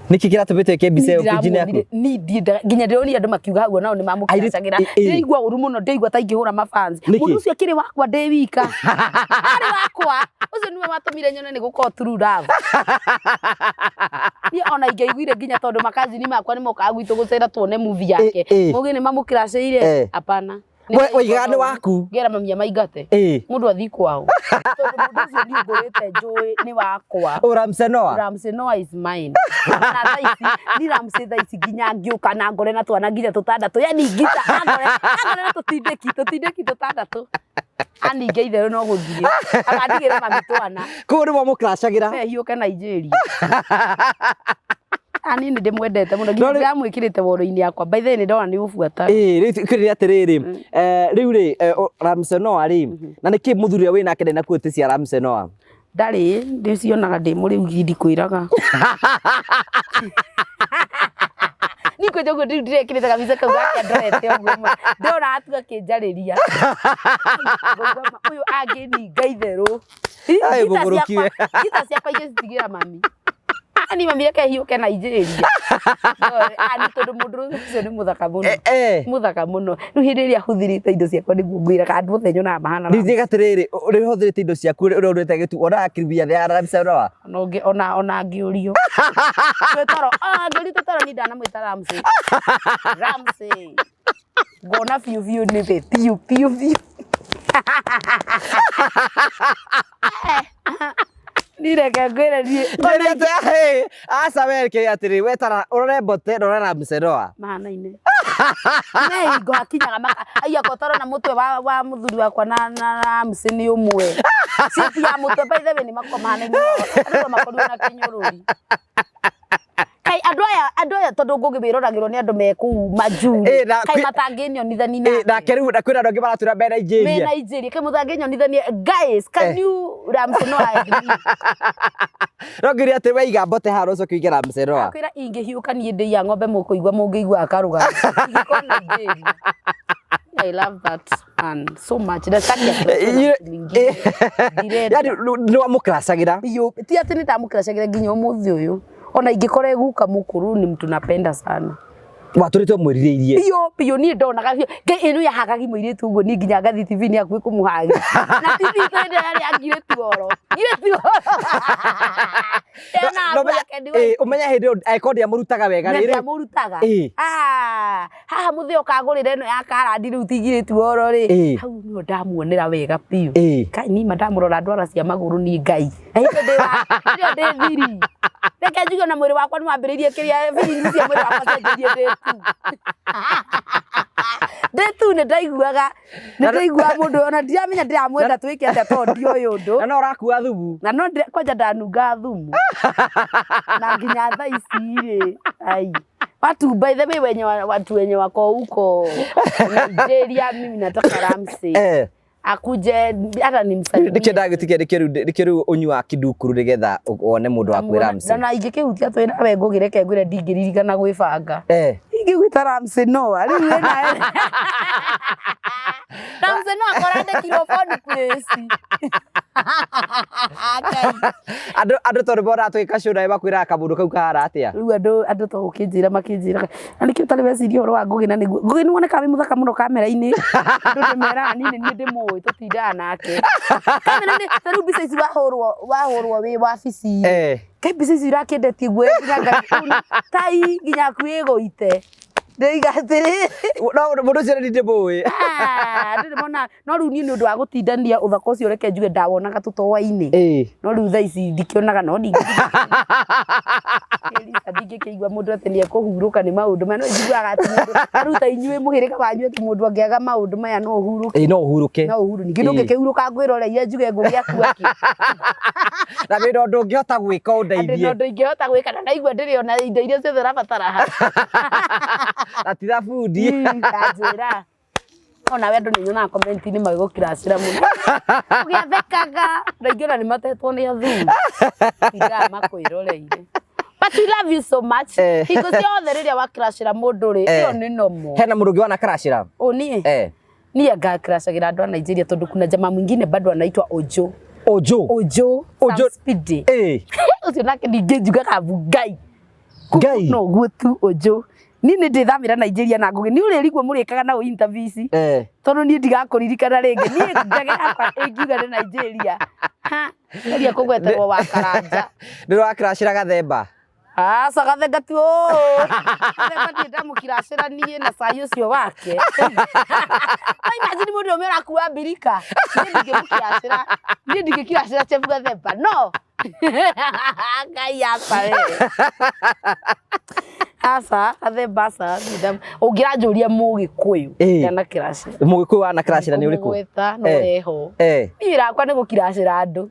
Nĩkĩ kĩratũmĩte wĩke mbica ĩyo page-inĩ yaku? Niĩ ndiendaga nginya ndĩronire andũ makiuga hau onao nĩ mamũkiracagĩra. Ndĩraigua ũru mũno ndĩraigua ta ingĩhũra mafans. Mũndũ ũcio akĩrĩ wakwa ndĩ wika. Arĩ wakwa. Ũcio nĩwe watũmire nyone nĩ gũkorwo true love. Niĩ ona ingĩaiguire nginya tondũ makazini makwa nĩ mokaga gwitũ gũcera tuone movie yake. Mũgĩ nĩ mamũkiracĩire? Hapana. Waigaga nĩ waku. Ngera mami amaingate. Mũndũ athiĩ kwao. Tondũ mũndũ ũcio niĩ ngũrĩte njũĩ nĩ wakwa. Ramsey Noah. Ramsey Noah is mine. Na thaa ici, ni Ramsey thaa ici nginya ngĩũka na ngore na twana nginya tũtandatũ. Yani ngita angore na tũtindĩki tũtandatũ. Aninge itherũ no gũthiĩ. Agandigĩra mami twana. Kũu nĩ mwamũkracagĩra. Hiũke Nigeria. Ani nĩ ndĩmwendete mũno nginya ndĩramwĩkĩrĩte woro-inĩ yakwa. By the way nĩ ndona nĩ ũbuata. Rĩu kĩrĩa atĩrĩrĩ, rĩu rĩ Ramsey Noah rĩ, na nĩkĩ mũthuri ũrĩa wĩnake ndarĩ na quote cia Ramsey Noah? Ndarĩ, ndĩcionaga ndĩ mũrĩu ndikwĩraga. Niĩ kwanja ũguo rĩu ndirekĩrĩte kabica kau gake andorete ũguo ma. Ndĩrona atu akĩnjarĩria. Ũyũ angĩninga itherũ. Ngita ciakwa ingĩcitigĩra mami. Ani mami reke hiũke Nigeria. Ani tondũ mũndũ ũcio nĩ mũthaka mũno. Mũthaka mũno. Rĩu hĩndĩ ĩrĩa ahũthĩrĩte indo ciakwa nĩguo ngwĩraga andũ othe nyonaga mahana. Rĩu atĩrĩrĩ, ũrĩa ũhũthĩrĩte indo ciaku ũrĩa ũrĩte gĩtu onaga kiribia ya Ramsey Noah? Ona ngĩũrio. Twĩtoro, ngĩũrio twĩtoro niĩ ndanamwĩta Ramsey. Ramsey. Ngona biũ biũ nĩwe biũ biũ biũ. Niĩ reke ngwĩre niĩ. Aca we reke atĩrĩ, we tara ũrore mbote na ũrore Ramsey Noah. Mahanaine. Me hingo hakinyaga maka aiya ko toro na mũtwe wa mũthuri wakwa na Ramsey nĩ ũmwe. Shape ya mũtwe by the way nĩ makoragwo mahanaine mũno. Andũ no makorirwo na kĩnyũrũri. Kai andũ aya tondũ Ngũgĩ wĩroragĩrwo nĩ andũ me kũu majuu. Kai matangĩnyonithani nake. Nake rĩu kwĩna andũ angĩ maratwĩra me Nigeria. Me Nigeria. Kai mũtangĩnyonithania. Guys, can you Ramsey Noah and me? No ngĩria atĩ waiga mbote haha ũcoke ũige Ramsey Noah. Akwĩra ingĩhiũka niĩ ndĩ ya ng'ombe mũkũigua mũngĩigua akarũgama. Ingĩkorwo Nigeria. I love that man so much. Nataki mwingine. Yaani nĩ wamũkracagĩra? Biũ. Ti atĩ nĩ ndamũkracagĩra nginya ũmũthĩ ũyũ. Ona ingĩkora guka mũkũrũ ni mtu napenda sana. Watũrĩte ũmwĩrirĩirie? Biũ biũ niĩ ndonaga biũ. Ngai ĩno yahagagi mũirĩtu ũguo niĩ nginya ngathiĩ TV-inĩ hakuhĩ kũmũhagi. Na TV itũ hĩndĩ ĩyo yarĩ ya ngirĩtu oro. Ngirĩtu oro. Ũmenye hĩndĩ ĩyo angĩkorwo ndĩamũrutaga wega rĩ. Ndĩamũrutaga. Haha mũthĩ ũkagũrĩra ĩno ya karandi rĩu ti ngirĩtu oro rĩ. Hau nĩho ndamuonera wega biũ. Kai niĩ ma ndamũrora ndwara cia magũrũ niĩ Ngai. Hĩndĩ ĩyo ndĩ thiri. Reke njuge ona mwĩrĩ wakwa nĩ wambĩrĩirie kĩrĩa feelings cia mwĩrĩ wakwa cianjĩrĩirie ndĩ tu. Ndĩ tu nĩ ndaiguaga mũndũ ona ndiramenya ndĩramwenda twĩke atĩa tondũ ndioĩ ũndũ. Na no ũrakua thumu. Na no kwanja ndanunga thumu. Na nginya thaa ici rĩ. Ai. Watu by the way wenye watu wenye wako huko Nigeria mimi nataka Ramsey. Akuje hata nimsalimie. Nĩkĩo ndagĩtikia, nĩkĩo rĩu ũnyuaga kidukuru nĩgetha wone mũndũ wa kwĩ Ramsey. Na ingĩkĩhutia twĩ nawe Ngũgĩ, reke ngwĩre ndingĩririkana gwĩbanga. Eh. Ingĩgwĩta Ramsey Noah rĩu wĩna Ramsey Noah korandĩkirwo phone place. Ngai. Andũ tondũ monaga tũgĩka show nawe makwĩraga kamũndũ kau kahana atĩa. Rĩu andũ to gũkĩnjĩra makĩnjĩra na nĩkĩo ũtarĩ weciria ũhoro wa Ngũgĩ, na nĩguo Ngũgĩ nĩ wonekaga wĩ mũthaka mũno kamera-inĩ. Andũ ndĩmeraga niĩ nĩ niĩ ndĩmũĩ, tũtindaga nake kamera-inĩ. Ta rĩu mbica ici wahũrwo wĩ wabici. Eh. Kaĩ mbica ici irakĩendetie guoya nginya Ngai tai nginya hakuhĩ ĩgũite ndĩiga atĩrĩ. No mũndũ ũcio nĩ ndĩmũĩ. Ah, ndĩrĩ mona no rĩu niĩ nĩ ũndũ wa gũtindania ũthaka ũcio, reke njuge ndawonaga tũtoa-inĩ. Eh. No rĩu thaa ici ndikĩonaga, no ndingĩkĩigua mũndũ atĩ nĩ ekũhurũka nĩ maũndũ maya, no njiguaga atĩ mũndũ rĩu ta inyuĩ mũhĩrĩga wanyu atĩ mũndũ angĩaga maũndũ maya no ũhurũke. Ĩĩ, no ũhurũke. No ũhuru ningĩ ndũngĩkĩhurũka ngwĩroreire njuge Ngũgĩ akua kĩ. Na wĩna ũndũ ũngĩhota gwĩka Andĩ ũndeithie. na ũndũ ingĩhota gwĩka na ndaigua ndĩrĩ ona indo iria ciothe ũrabatara haha. Na ti thabundi. Ndanjĩra onawe andũ nĩ nyonaga comment-inĩ magĩgũkiracĩra mũno ũgĩathekaga na ingĩ ona nĩ matetwo nĩ athuri tindaga makwĩroreire. But we love you so much. Eh. Hingo ciothe rĩrĩa wakiracĩra mũndũ rĩ, Eh. ĩyo nĩ normal. Hena mũndũ ũngĩ wanakaracĩra? Ũ niĩ? Eh. Niĩ ngakiracagĩra andũ a Nigeria tondũ kuna jamaa mwingine bado anaitwa Ojo. Ojo. Ojo. Ojo. Sam Speedy. Eh. Ũcio nake ningĩ njugaga mbu Ngai. Ngai. No guo tu Ojo. Niĩ nĩ ndĩthamĩra Nigeria na Ngũgĩ nĩ ũrĩrigwo mũrĩkaga nao interview ici. Eh. Tondũ niĩ ndigakũririkana rĩngĩ, niĩ ndege yakwa ĩngiuga nĩ Nigeria. Ha, geria kũgweterwo wa Karanja. Nĩ ũrakiracĩra Gathemba? Aca, Gathemba ti ũ Gathemba ndirĩ ndamũkiracĩra niĩ na cai ũcio wake. No imagine mũndũ ũmwe ũrakua mbirika, niĩ ndingĩmũkiracĩra, niĩ ndingĩkiracĩra Chef Gathemba no. Ngai aca we. Aca Gathemba, aca ũngĩranjũria Mũgĩkũyũ Ĩĩ. ndanakiracĩra. Mũgĩkũyũ wanakiracĩra nĩ ũrĩkũ? Kũmũgweta no Eh. eho. Eh. Niĩ wĩra wakwa nĩ gũkiracĩra andũ.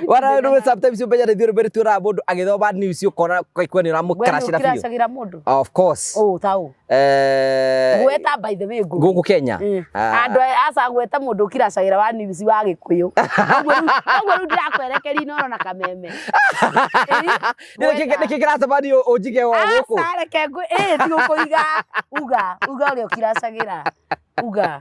Wana rĩu sometimes ũmenya nĩ ithuĩ rwĩmbo tuonaga mũndũ agĩthoma news ũkona ũkaigua nĩ ũramũkaracĩra biũ. Ũkiracagĩra mũndũ? Of course. Ũ ta ũ? Eh, Gweta by the way Ngũgĩ. Gũkũ Kenya. Ah. Andũ aya aca gweta mũndũ ũkiracagĩra wa news wa Gĩkũyũ. Koguo rĩu ndĩrakwerekeria Inooro na Kameme. Nĩkĩ kĩratũmani ũnjige wa gũkũ? Aca reke ngũ ĩ ti gũkũiga uga uga ũrĩa ũkiracagĩra uga.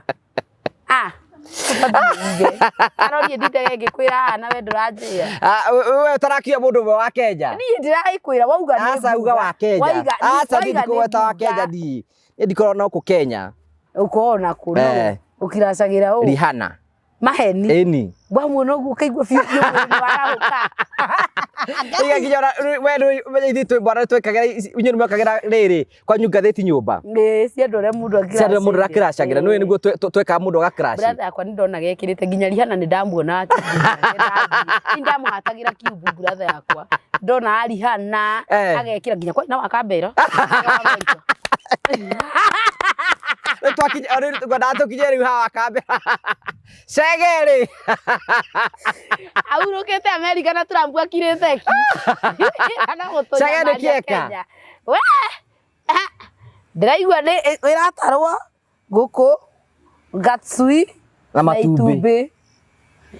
Ah, ũbatiĩ uge. Arorie ndindage ngĩkwĩra haha nawe ndũranjĩra. Ah, we ũtarakiuga mũndũ ũmwe wa Kenya. Niĩ ndĩragĩkwĩra wauga nĩ Aca uga wa Kenya. Waiga Aca niĩ waiga nĩ ndikũgweta wa nguga. Kenya niĩ. Niĩ ndikoragwo na gũkũ Kenya. Ũkoragwo na kũ no Eh. ũkiracagĩra ũ Rihanna. Maheni. Ĩni. Wamuona ũguo ũkaigua biũ biũ mwĩrĩ nĩ warahũka. Iga nginya ona we nĩ ũmenye ithuĩ twĩ mwana twekagĩra inyuĩ nĩ mwekagĩra rĩrĩ kwanyu ngathĩti nyũmba. Ĩĩ, cia andũ arĩa mũndũ Cia andũ arĩa mũndũ akiracagĩra. arakiracagĩra. Nĩ nĩguo twekaga mũndũ agakiraci. Brother yakwa nĩ ndona gekĩrĩte nginya Rihanna nĩ ndamuona nĩ ndamũhatagĩra kiubu brother yakwa ndona Rihanna Eh. agekĩra nginya kwa na wakambera. Rĩu twakinya rĩu ngwendaga tũkinye rĩu haha kambera. Cege rĩ. Ahurũkĩte America na Trump akirĩte ki. Ana Chege nĩ gũtũnyamaria kĩeka? Kenya. We! Ndĩraigua nĩ ĩratarwo ngũkũ, gatsui Na matumbĩ. itumbĩ.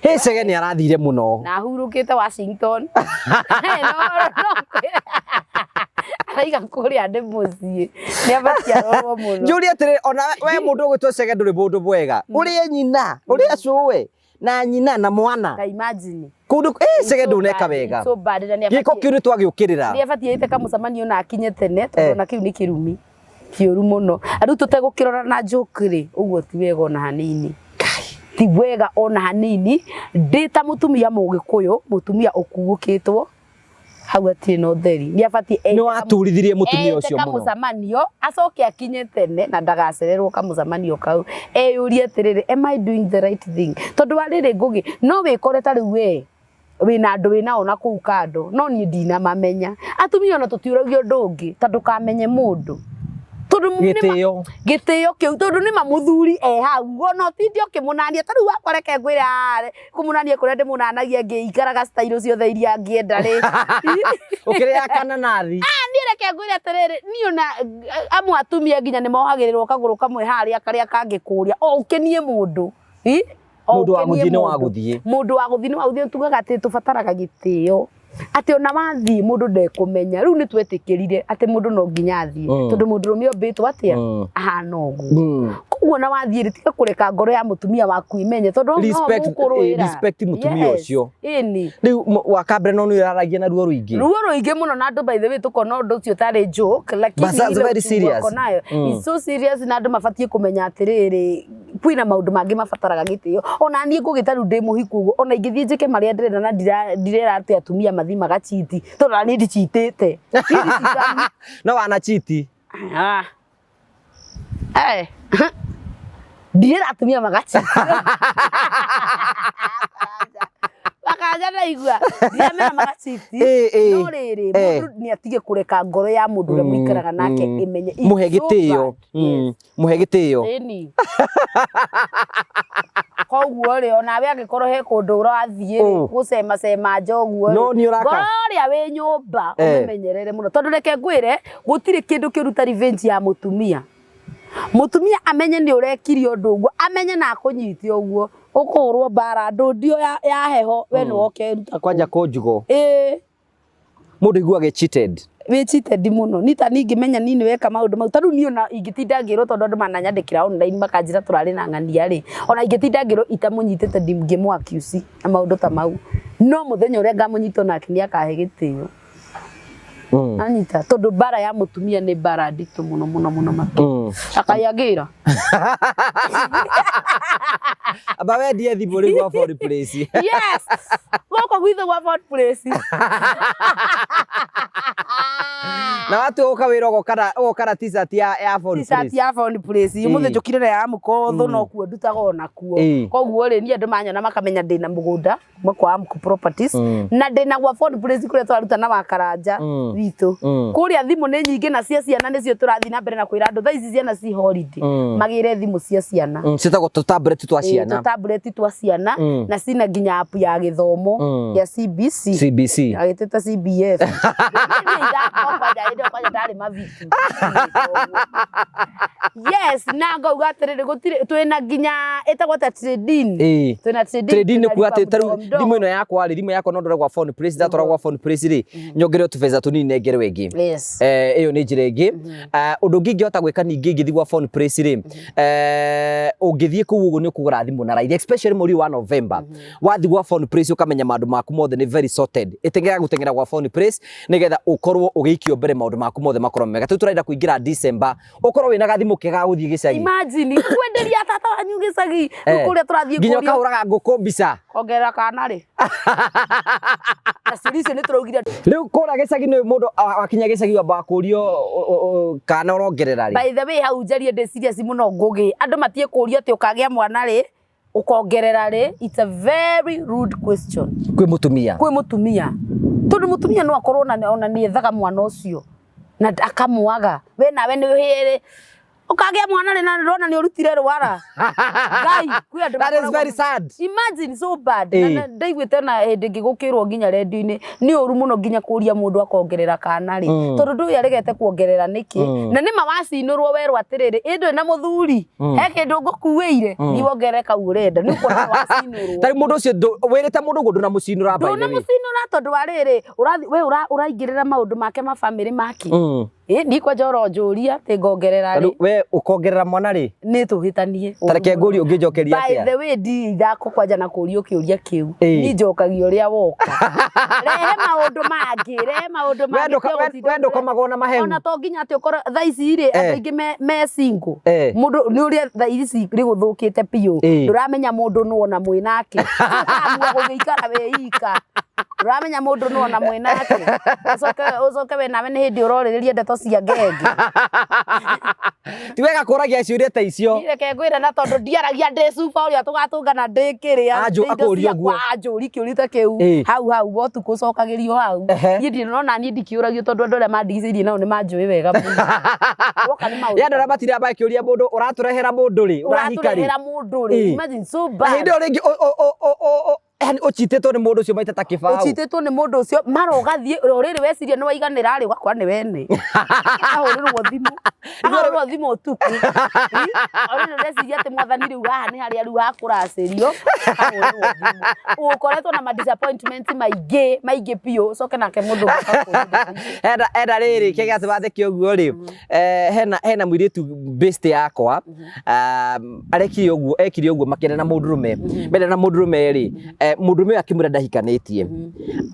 Hĩ Chege nĩ arathire mũno. Na ahurũkĩte Washington. No araiga kũrĩa nĩ mũciĩ. Nĩ abatiĩ arorwo mũno. Njũrie atĩrĩrĩ ona we mũndũ ũgwĩtwo Chege ndũrĩ mũndũ mwega. Ũrĩe nyina, ũrĩe cũwe na nyina na mwana. Ta imagine. Kũndũ ĩ Chege ndũneka wega. It's so bad na nĩ Gĩko abatiĩ kĩu nĩ twagĩũkĩrĩra. nĩ abatiĩ ĩte kamũcemanio na akinye tene tondũ Eh. ona kĩu nĩ kĩrumi kĩũru mũno. Rĩu tũtegũkĩrora na joke rĩ, ũguo ti wega ona hanini. Ti wega ona hanini. Ndĩ ta mũtumia Mũgĩkũyũ, mũtumia ũkuũkĩtwo hau hatirĩ na ũtheri. Nĩ abatiĩ Nĩ waturithirie mũtumia ete ũcio mũno. kamũcemanio acoke akinye tene na ndagacererwo kamũcemanio kau, eyũrie atĩrĩrĩ, am I doing the right thing? Tondũ wa rĩrĩ Ngũgĩ, no wĩkore ta rĩu we wĩna andũ wĩnao na kũu kando, no niĩ ndinamamenya. Atumia ona tũtiũragio ũndũ ũngĩ ta ndũkamenye mũndũ tondũ Gĩtĩo. Gĩtĩo kĩu, tondũ nĩ ma mũthuri e hau ona ũtinde ũkĩmũnania. Ta rĩu wakwa reke ngwĩre haha, kũmũnania kũrĩa ndĩmũnanagia ngĩikaraga style ciothe iria angĩenda rĩ. Ũkĩrĩa kananathi. Ah, niĩ Reke ngwĩre atĩrĩrĩ, niĩ ona amwe atumia nginya nĩ mohagĩrĩrwo kagũrũ kamwe harĩa karĩa kangĩkũria o ũkenie mũndũ. Ĩ? O Mũndũ wa ũkenie gũthiĩ nĩ wa mũndũ. gũthiĩ. Mũndũ wa gũthiĩ nĩ wa gũthiĩ, tugaga atĩ tũbataraga gĩtĩo, atĩ ona wathiĩ mũndũ ndekũmenya. Rĩu nĩ twetĩkĩrire atĩ mũndũ no nginya athiĩ, tondũ mũndũrũme ombĩtwo atĩa? Ahana ũguo. Koguo ona wathiĩ rĩ, tiga kũreka ngoro ya mũtumia waku ĩmenye, tondũ hau noho Respect, mũkũrũĩra. respect mũtumia Yes. ũcio. Ĩni. Rĩu wakambere no nĩ ũraragia na ruo rũingĩ. Ruo rũingĩ mũno, na andũ by the way tũkona ũndũ ũcio tarĩ joke, lakini But that's ile very uchungu serious. wako nayo it's so serious, na andũ mabatiĩ kũmenya atĩrĩrĩ, kwĩna maũndũ mangĩ mabataraga gĩtĩo. Ona niĩ ngũgĩta rĩu ndĩ mũhiku ũguo, ona ingĩthiĩ njĩke marĩa ndĩrenda na ndirera atĩ atumia mathiĩ magachiti, tondũ ona niĩ ndichitĩte. Niĩ ndichitaga. No wanachiti. Ah. Eh. Ndirera atumia magachiti. Makanja ndaigua. Ndiramera magachiti. No rĩrĩ, mũndũ nĩ atige kũreka ngoro ya mũndũ ũrĩa mũikaraga nake ĩmenye. It's Mũhe so gĩtĩo. bad. Yes. Mũhe gĩtĩo. Ĩni. Koguo rĩ, onawe angĩkorwo he kũndũ ũrathiĩ rĩ, gũcemacema nja ũguo rĩ, No nĩ ũraka. ngoro ũrĩa wĩ nyũmba ũmĩmenyerere mũno, tondũ reke ngwĩre, gũtirĩ kĩndũ kĩũru ta revenge ya mũtumia. Mũtumia amenye nĩ ũrekire ũndũ ũguo, amenye na akũnyite ũguo, ũkũhũrwo mbara ndũndio ya heho, we nĩ woke ruta kũu. Kwanja kũnjugo. Ĩĩ. Mũndũ aiguaga cheated. Wĩ cheated mũno. Niĩ ta niĩ ingĩmenya niĩ nĩ weka maũndũ mau, ta rĩu niĩ ona ingĩtinda ngĩrwo, tondũ andũ mananyandĩkĩra online makanjĩra tũrarĩ na ng'ania rĩ, ona ingĩtinda ngĩrwo itamũnyitĩte ndingĩmũ accuse na maũndũ ta mau. No mũthenya ũrĩa ngamũnyita onake nĩ akahe gĩtĩo. Anyita, tondũ mbara ya mũtumia nĩ mbara nditũ mũno mũno mũno makĩria. Akayagĩra. Amba wendie thimũ rĩu gwa Ford Place. Yes. Gũkũ gwitũ gwa Ford Place. Na watua gũka wĩra ũgoka na t-shirt ya Ford T-shirt Place. ya Ford Place. Ũmũthĩ njũkire na ya mũkotho, no kuo ndutaga ona kuo. Koguo rĩ, niĩ andũ manyona makamenya ndĩna mũgũnda kuma kwa Amco Properties, na ndĩna gwa Ford Place kũrĩa tũraruta na Wakaranja witũ. Kũrĩa thimũ nĩ nyingĩ, na cia ciana nĩcio tũrathiĩ na mbere na kwĩra andũ thaa ici ciana ci holiday, magĩre thimũ cia ciana. Ciĩtagwo tũ tablet twa ciana. Tũ tablet twa ciana, na cina nginya app ya gĩthomo ya CBC. CBC. Agĩtĩta CBF. Kwanja kwanja ndarĩ mavitu. Yes, na ngauga atĩrĩrĩ, gũtirĩ twĩna nginya ĩtagwo ta trading. Twĩna trading. Trading nĩ twĩna kuga atĩ lipa tarĩu mdogo mdogo. Thimũ ĩno yakwa rĩ, thimũ yakwa no ndore gwa Phone Place, ndatwara gwa Phone Place rĩ, nyongererwo tũbeca tũnini nengerwo ĩngĩ. Ĩyo nĩ njĩra ĩngĩ. Ũndũ ũngĩ ingĩhota gwĩka ningĩ ingĩthiĩ gwa Phone Place rĩ, ũngĩthiĩ kũu ũguo nĩ ũkũgũra thimũ na raithi, especially mweri wa November. Wathiĩ gwa Phone Place ũkamenya maũndũ maku mothe nĩ very sorted. Ĩteng'era gũteng'era gwa Phone Place nĩgetha ũkorwo ũgĩikio mbere maũndũ maku mothe makorwo mega. Rĩu tũrenda kũingĩra December, ũkorwo wĩna gathimũ kega ga gũthiĩ gĩcagi. Imagine kwenderia tata wanyu gĩcagi, rĩu kũrĩa tũrathiĩ Nginya kũria. ũkahũraga ngũkũ mbica. Ongerera kana rĩ. Na ciũria icio nĩ tũraugire. Rĩu kũrĩa gĩcagi nĩ mũndũ wakinya gĩcagi wambaga kũrio kana ũrongerera rĩ. By the way, hau njarie ndĩ serious mũno Ngũgĩ. Andũ matie kũrio atĩ ũkagĩa mwana rĩ, ũkongerera rĩ, it's a very rude question. Kwĩ mũtumia. Kwĩ mũtumia. Tondũ mũtumia no akorwo ona nĩ ethaga mwana ũcio na akamwaga. We nawe nĩ ũhĩrĩ. Ũkagĩa mwana rĩ, na ndĩrona nĩ ũrutire rwara. Ngai, kwĩ andũ That is makoragwo very sad. Imagine, so bad. Na ndaiguĩte na hĩndĩ ĩngĩ gũkĩrwo nginya redio-inĩ, nĩ ũru mũno nginya kũria mũndũ akongerera kana rĩ. Tondũ ndũĩ aregete kuongerera nĩkĩ. Na nĩma wacinũrwo werwo atĩrĩrĩ, ĩ ndũrĩ na mũthuri, he kĩndũ ngũkuĩire, thiĩ wongerere kau ũrenda. Nĩ ũkuona wacinũrwo. Tarĩu mũndũ ũcio wĩrĩte mũndũ ũguo ndũnamũcinũra by the way. Ndũnamũcinũra tondũ wa rĩrĩ, ũrathiĩ we ũraingĩrĩra maũndũ make ma family make. Ĩ ni kwanja ũronjũria atĩ ngongerera rĩ. Tarĩu we ũkongerera mwana rĩ? Nĩ tũhĩtanie. Ta reke ngũrie ũngĩnjokeria By atĩa? the way, ndi ithako kwanja na kũrio kĩũria kĩu. Niĩ njokagia ũrĩa woka. Rehe maũndũ mangĩ, rehe maũndũ mangĩ. We ndũkomagwo na mahehu. Ona to nginya atĩ ũkorwo thaa ici rĩ, andũ aingĩ me single. Mũndũ nĩ ũrĩa thaa ici rĩgũthũkĩte biũ. Ndũramenya mũndũ nũ ona mwĩ nake. Ũkamua gũgĩikara wĩ ika. Ndũramenya mũndũ nũ ona mwĩ nake. Ũcoke we nawe nĩ hĩndĩ ũrorĩrĩria ndeto cia ngenge. Ti wega kũragia ciũria ta icio. Niĩ reke ngwĩre, na tondũ ndiaragia ndĩ cuba ũrĩa tũgatũngana ndĩ kĩrĩa, ndĩ indo Akũria ciakwa, ũguo. anjũri kĩũria ta kĩu. Hau hau ũtukũ ũcokagĩrio hau. Niĩ ndirĩ nona, niĩ ndikĩũragio tondũ andũ arĩa mandigicĩirie nao nĩ manjũĩ wega mũno. Woka nĩ maũndũ Ya andũ arĩa matindaga makĩũria mũndũ ũratũrehera mũndũ rĩ, ũrahika rĩ. Ũratũrehera mũndũ rĩ. Imagine, so Na bad. hĩndĩ ĩyo rĩngĩ Yani ũchitĩtwo nĩ mũndũ ũcio maita ta kĩbaũ. Ũchitĩtwo nĩ mũndũ ũcio mara ũgathiĩ o rĩrĩ weciria nĩ waiganĩra rĩ ũgakora nĩ wene. Akahũrĩrwo thimũ. Akahũrĩrwo thimũ ũtukũ. O rĩrĩ ũreciria atĩ mwathani rĩu haha nĩ harĩa rĩu hakũracĩrio akahũrĩrwo thimũ. Ũkoretwo na ma disappointment maingĩ maingĩ biũ ũcoke nake mũndũ ũngĩ akakũhũrĩra. Hena hena rĩrĩ kĩrĩa gĩatũma theke ũguo rĩ hena hena mũirĩtu best yakwa arekire ũguo ekire ũguo makĩenda na mũndũrũme menda na mũndũrũme rĩ mũndũrũme ũyũ akĩmwĩra ndahikanĩtie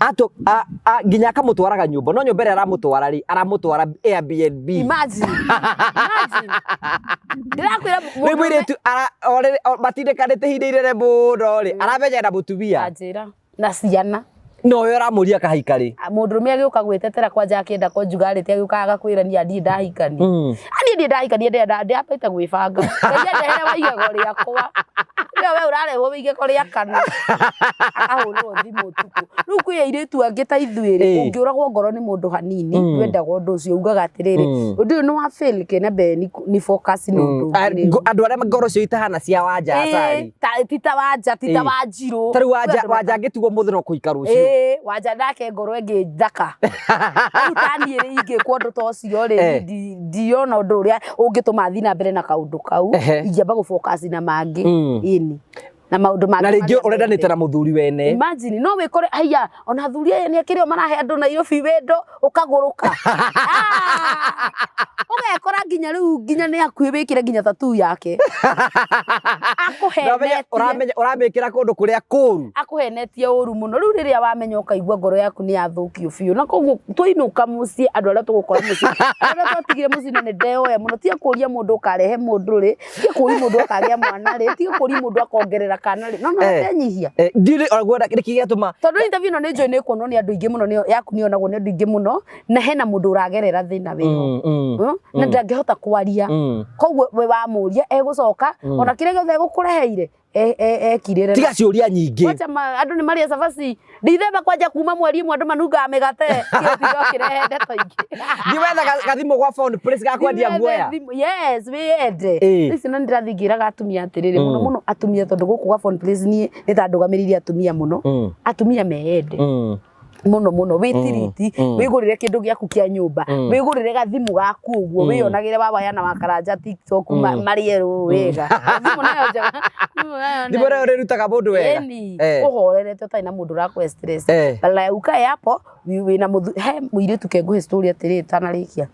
Atũ- a- a- nginya akamũtwaraga nyũmba no nyũmba ĩrĩa aramũtwara rĩ aramũtwara Airbnb. Imagine. Imagine. Ndĩrakwĩra Rĩu mũndũrũme mũirĩtu ara- o rĩrĩ- o- matindĩkanĩte ihinda inene mũno rĩ aramenya na mũtumia Anjĩra na ciana. No ũyũ ũramũria akahika rĩ. Mũndũrũme agĩũka gwĩtetera kwanja akĩenda kũnjuga rĩ ti agĩũkaga agakwĩra niĩ ndirĩ ndahikania. Niĩ ndirĩ ndahikania ndĩambĩte gwĩbanga. Ngai andehere wa igego rĩakwa. Rĩo we ũrarehwo wĩ igego rĩa kana. Akahũrĩrwo thimũ ũtukũ. Rĩu kwĩ airĩtu angĩ ta ithuĩ rĩ, ũngĩũragwo ngoro nĩ mũndũ hanini, ndwendaga ũndũ ũcio ugaga atĩrĩrĩ, ũndũ ũyũ nĩ wa fail kĩ mbere ni focus na ũndũ ũngĩ rĩu. Andũ arĩa ngoro cio itahana cia Wanja Asali. Ti ta Wanja, ti ta Wanjirũ. Ta rĩu Wanja Wanja angĩtigwo ũmũthĩ no kũhika rũciũ. Ĩĩ, Wanja nake ngoro ĩngĩ thaka. Rĩu ta niĩ rĩ ingĩkwo ũndũ ta ũcio rĩ, ndiona ũndũ ũrĩa ũngĩtũma thiĩ na mbere na kaũndũ kau, ingĩamba gũ focus na mangĩ. Ĩni. Na maũndũ mangĩ. Na rĩngĩ ũrendanĩte na mũthuri wene. Imagine, no wĩkore haiya, ona athuri aya nĩ akĩrĩ o marahe andũ Nairobi wendo ũkagũrũka. Ũgekora nginya rĩu nginya nĩ hakuhĩ wĩkĩre nginya tattoo yake. Akũhenetie. Ũramenya ũramĩkĩra kũndũ kũrĩa kũru. Akũhenetie ũru mũno. Rĩu rĩrĩa wamenya ũkaigua ngoro yaku nĩ yathũkio biũ. Na koguo twainũka mũciĩ andũ arĩa tũgũkora mũciĩ, andũ arĩa twatigire mũciĩ na nĩ ndeyoya mũno, tiga kũria mũndũ ũkarehe mũndũ rĩ, tiga kũria mũndũ akagĩa mwana rĩ, tiga kũria mũndũ akongerera kana rĩ. No no ndenyihia. Ndirĩ ona nĩkĩ gĩatũma. Tondũ interview ĩno nĩ njũĩ nĩ ĩkuonwo nĩ andũ aingĩ mũno, yaku nĩ yonagwo nĩ andũ aingĩ mũno, na hena mũndũ ũragerera thĩna wĩho. Na ndangĩhota kwaria. Koguo we wamũria egũcoka ona kĩrĩa gĩothe egũkũreheire ekirĩre. Tiga ciũria nyingĩ. Kwanja andũ nĩ marĩe cabaci. Ndithemba kwanja kuma mweri ũmwe andũ manungaga mĩgate. Tiga ũkĩrehe ndeto ingĩ. Thiĩ wethe gathimũ gwa phone place ga kwendia guoya. Yes, wĩyende. Ici na nĩndĩrathiĩ ngĩraga atumia atĩrĩrĩ, mũno mũno atumia tondũ gũkũ gwa phone place niĩ nĩ ta ndũgamĩrĩire atumia mũno. Atumia meyende. Mũno mũno wĩtiriti, wĩgũrĩre kĩndũ gĩaku kĩa nyũmba, wĩgũrĩre gathimũ gaku ũguo, wĩyonagĩre wa waya na wa Karanja TikTok marĩe rũ wega. Thimũ nayo njega. Thimũ nayo ĩrutaga mũndũ wega. Ĩni, ũhorerete ũtarĩ na mũndũ ũrakũhe stress. Badala ya ukae hapo wĩna mũthuri, he mũirĩtu kengũhe story atĩrĩrĩ itanarĩkia.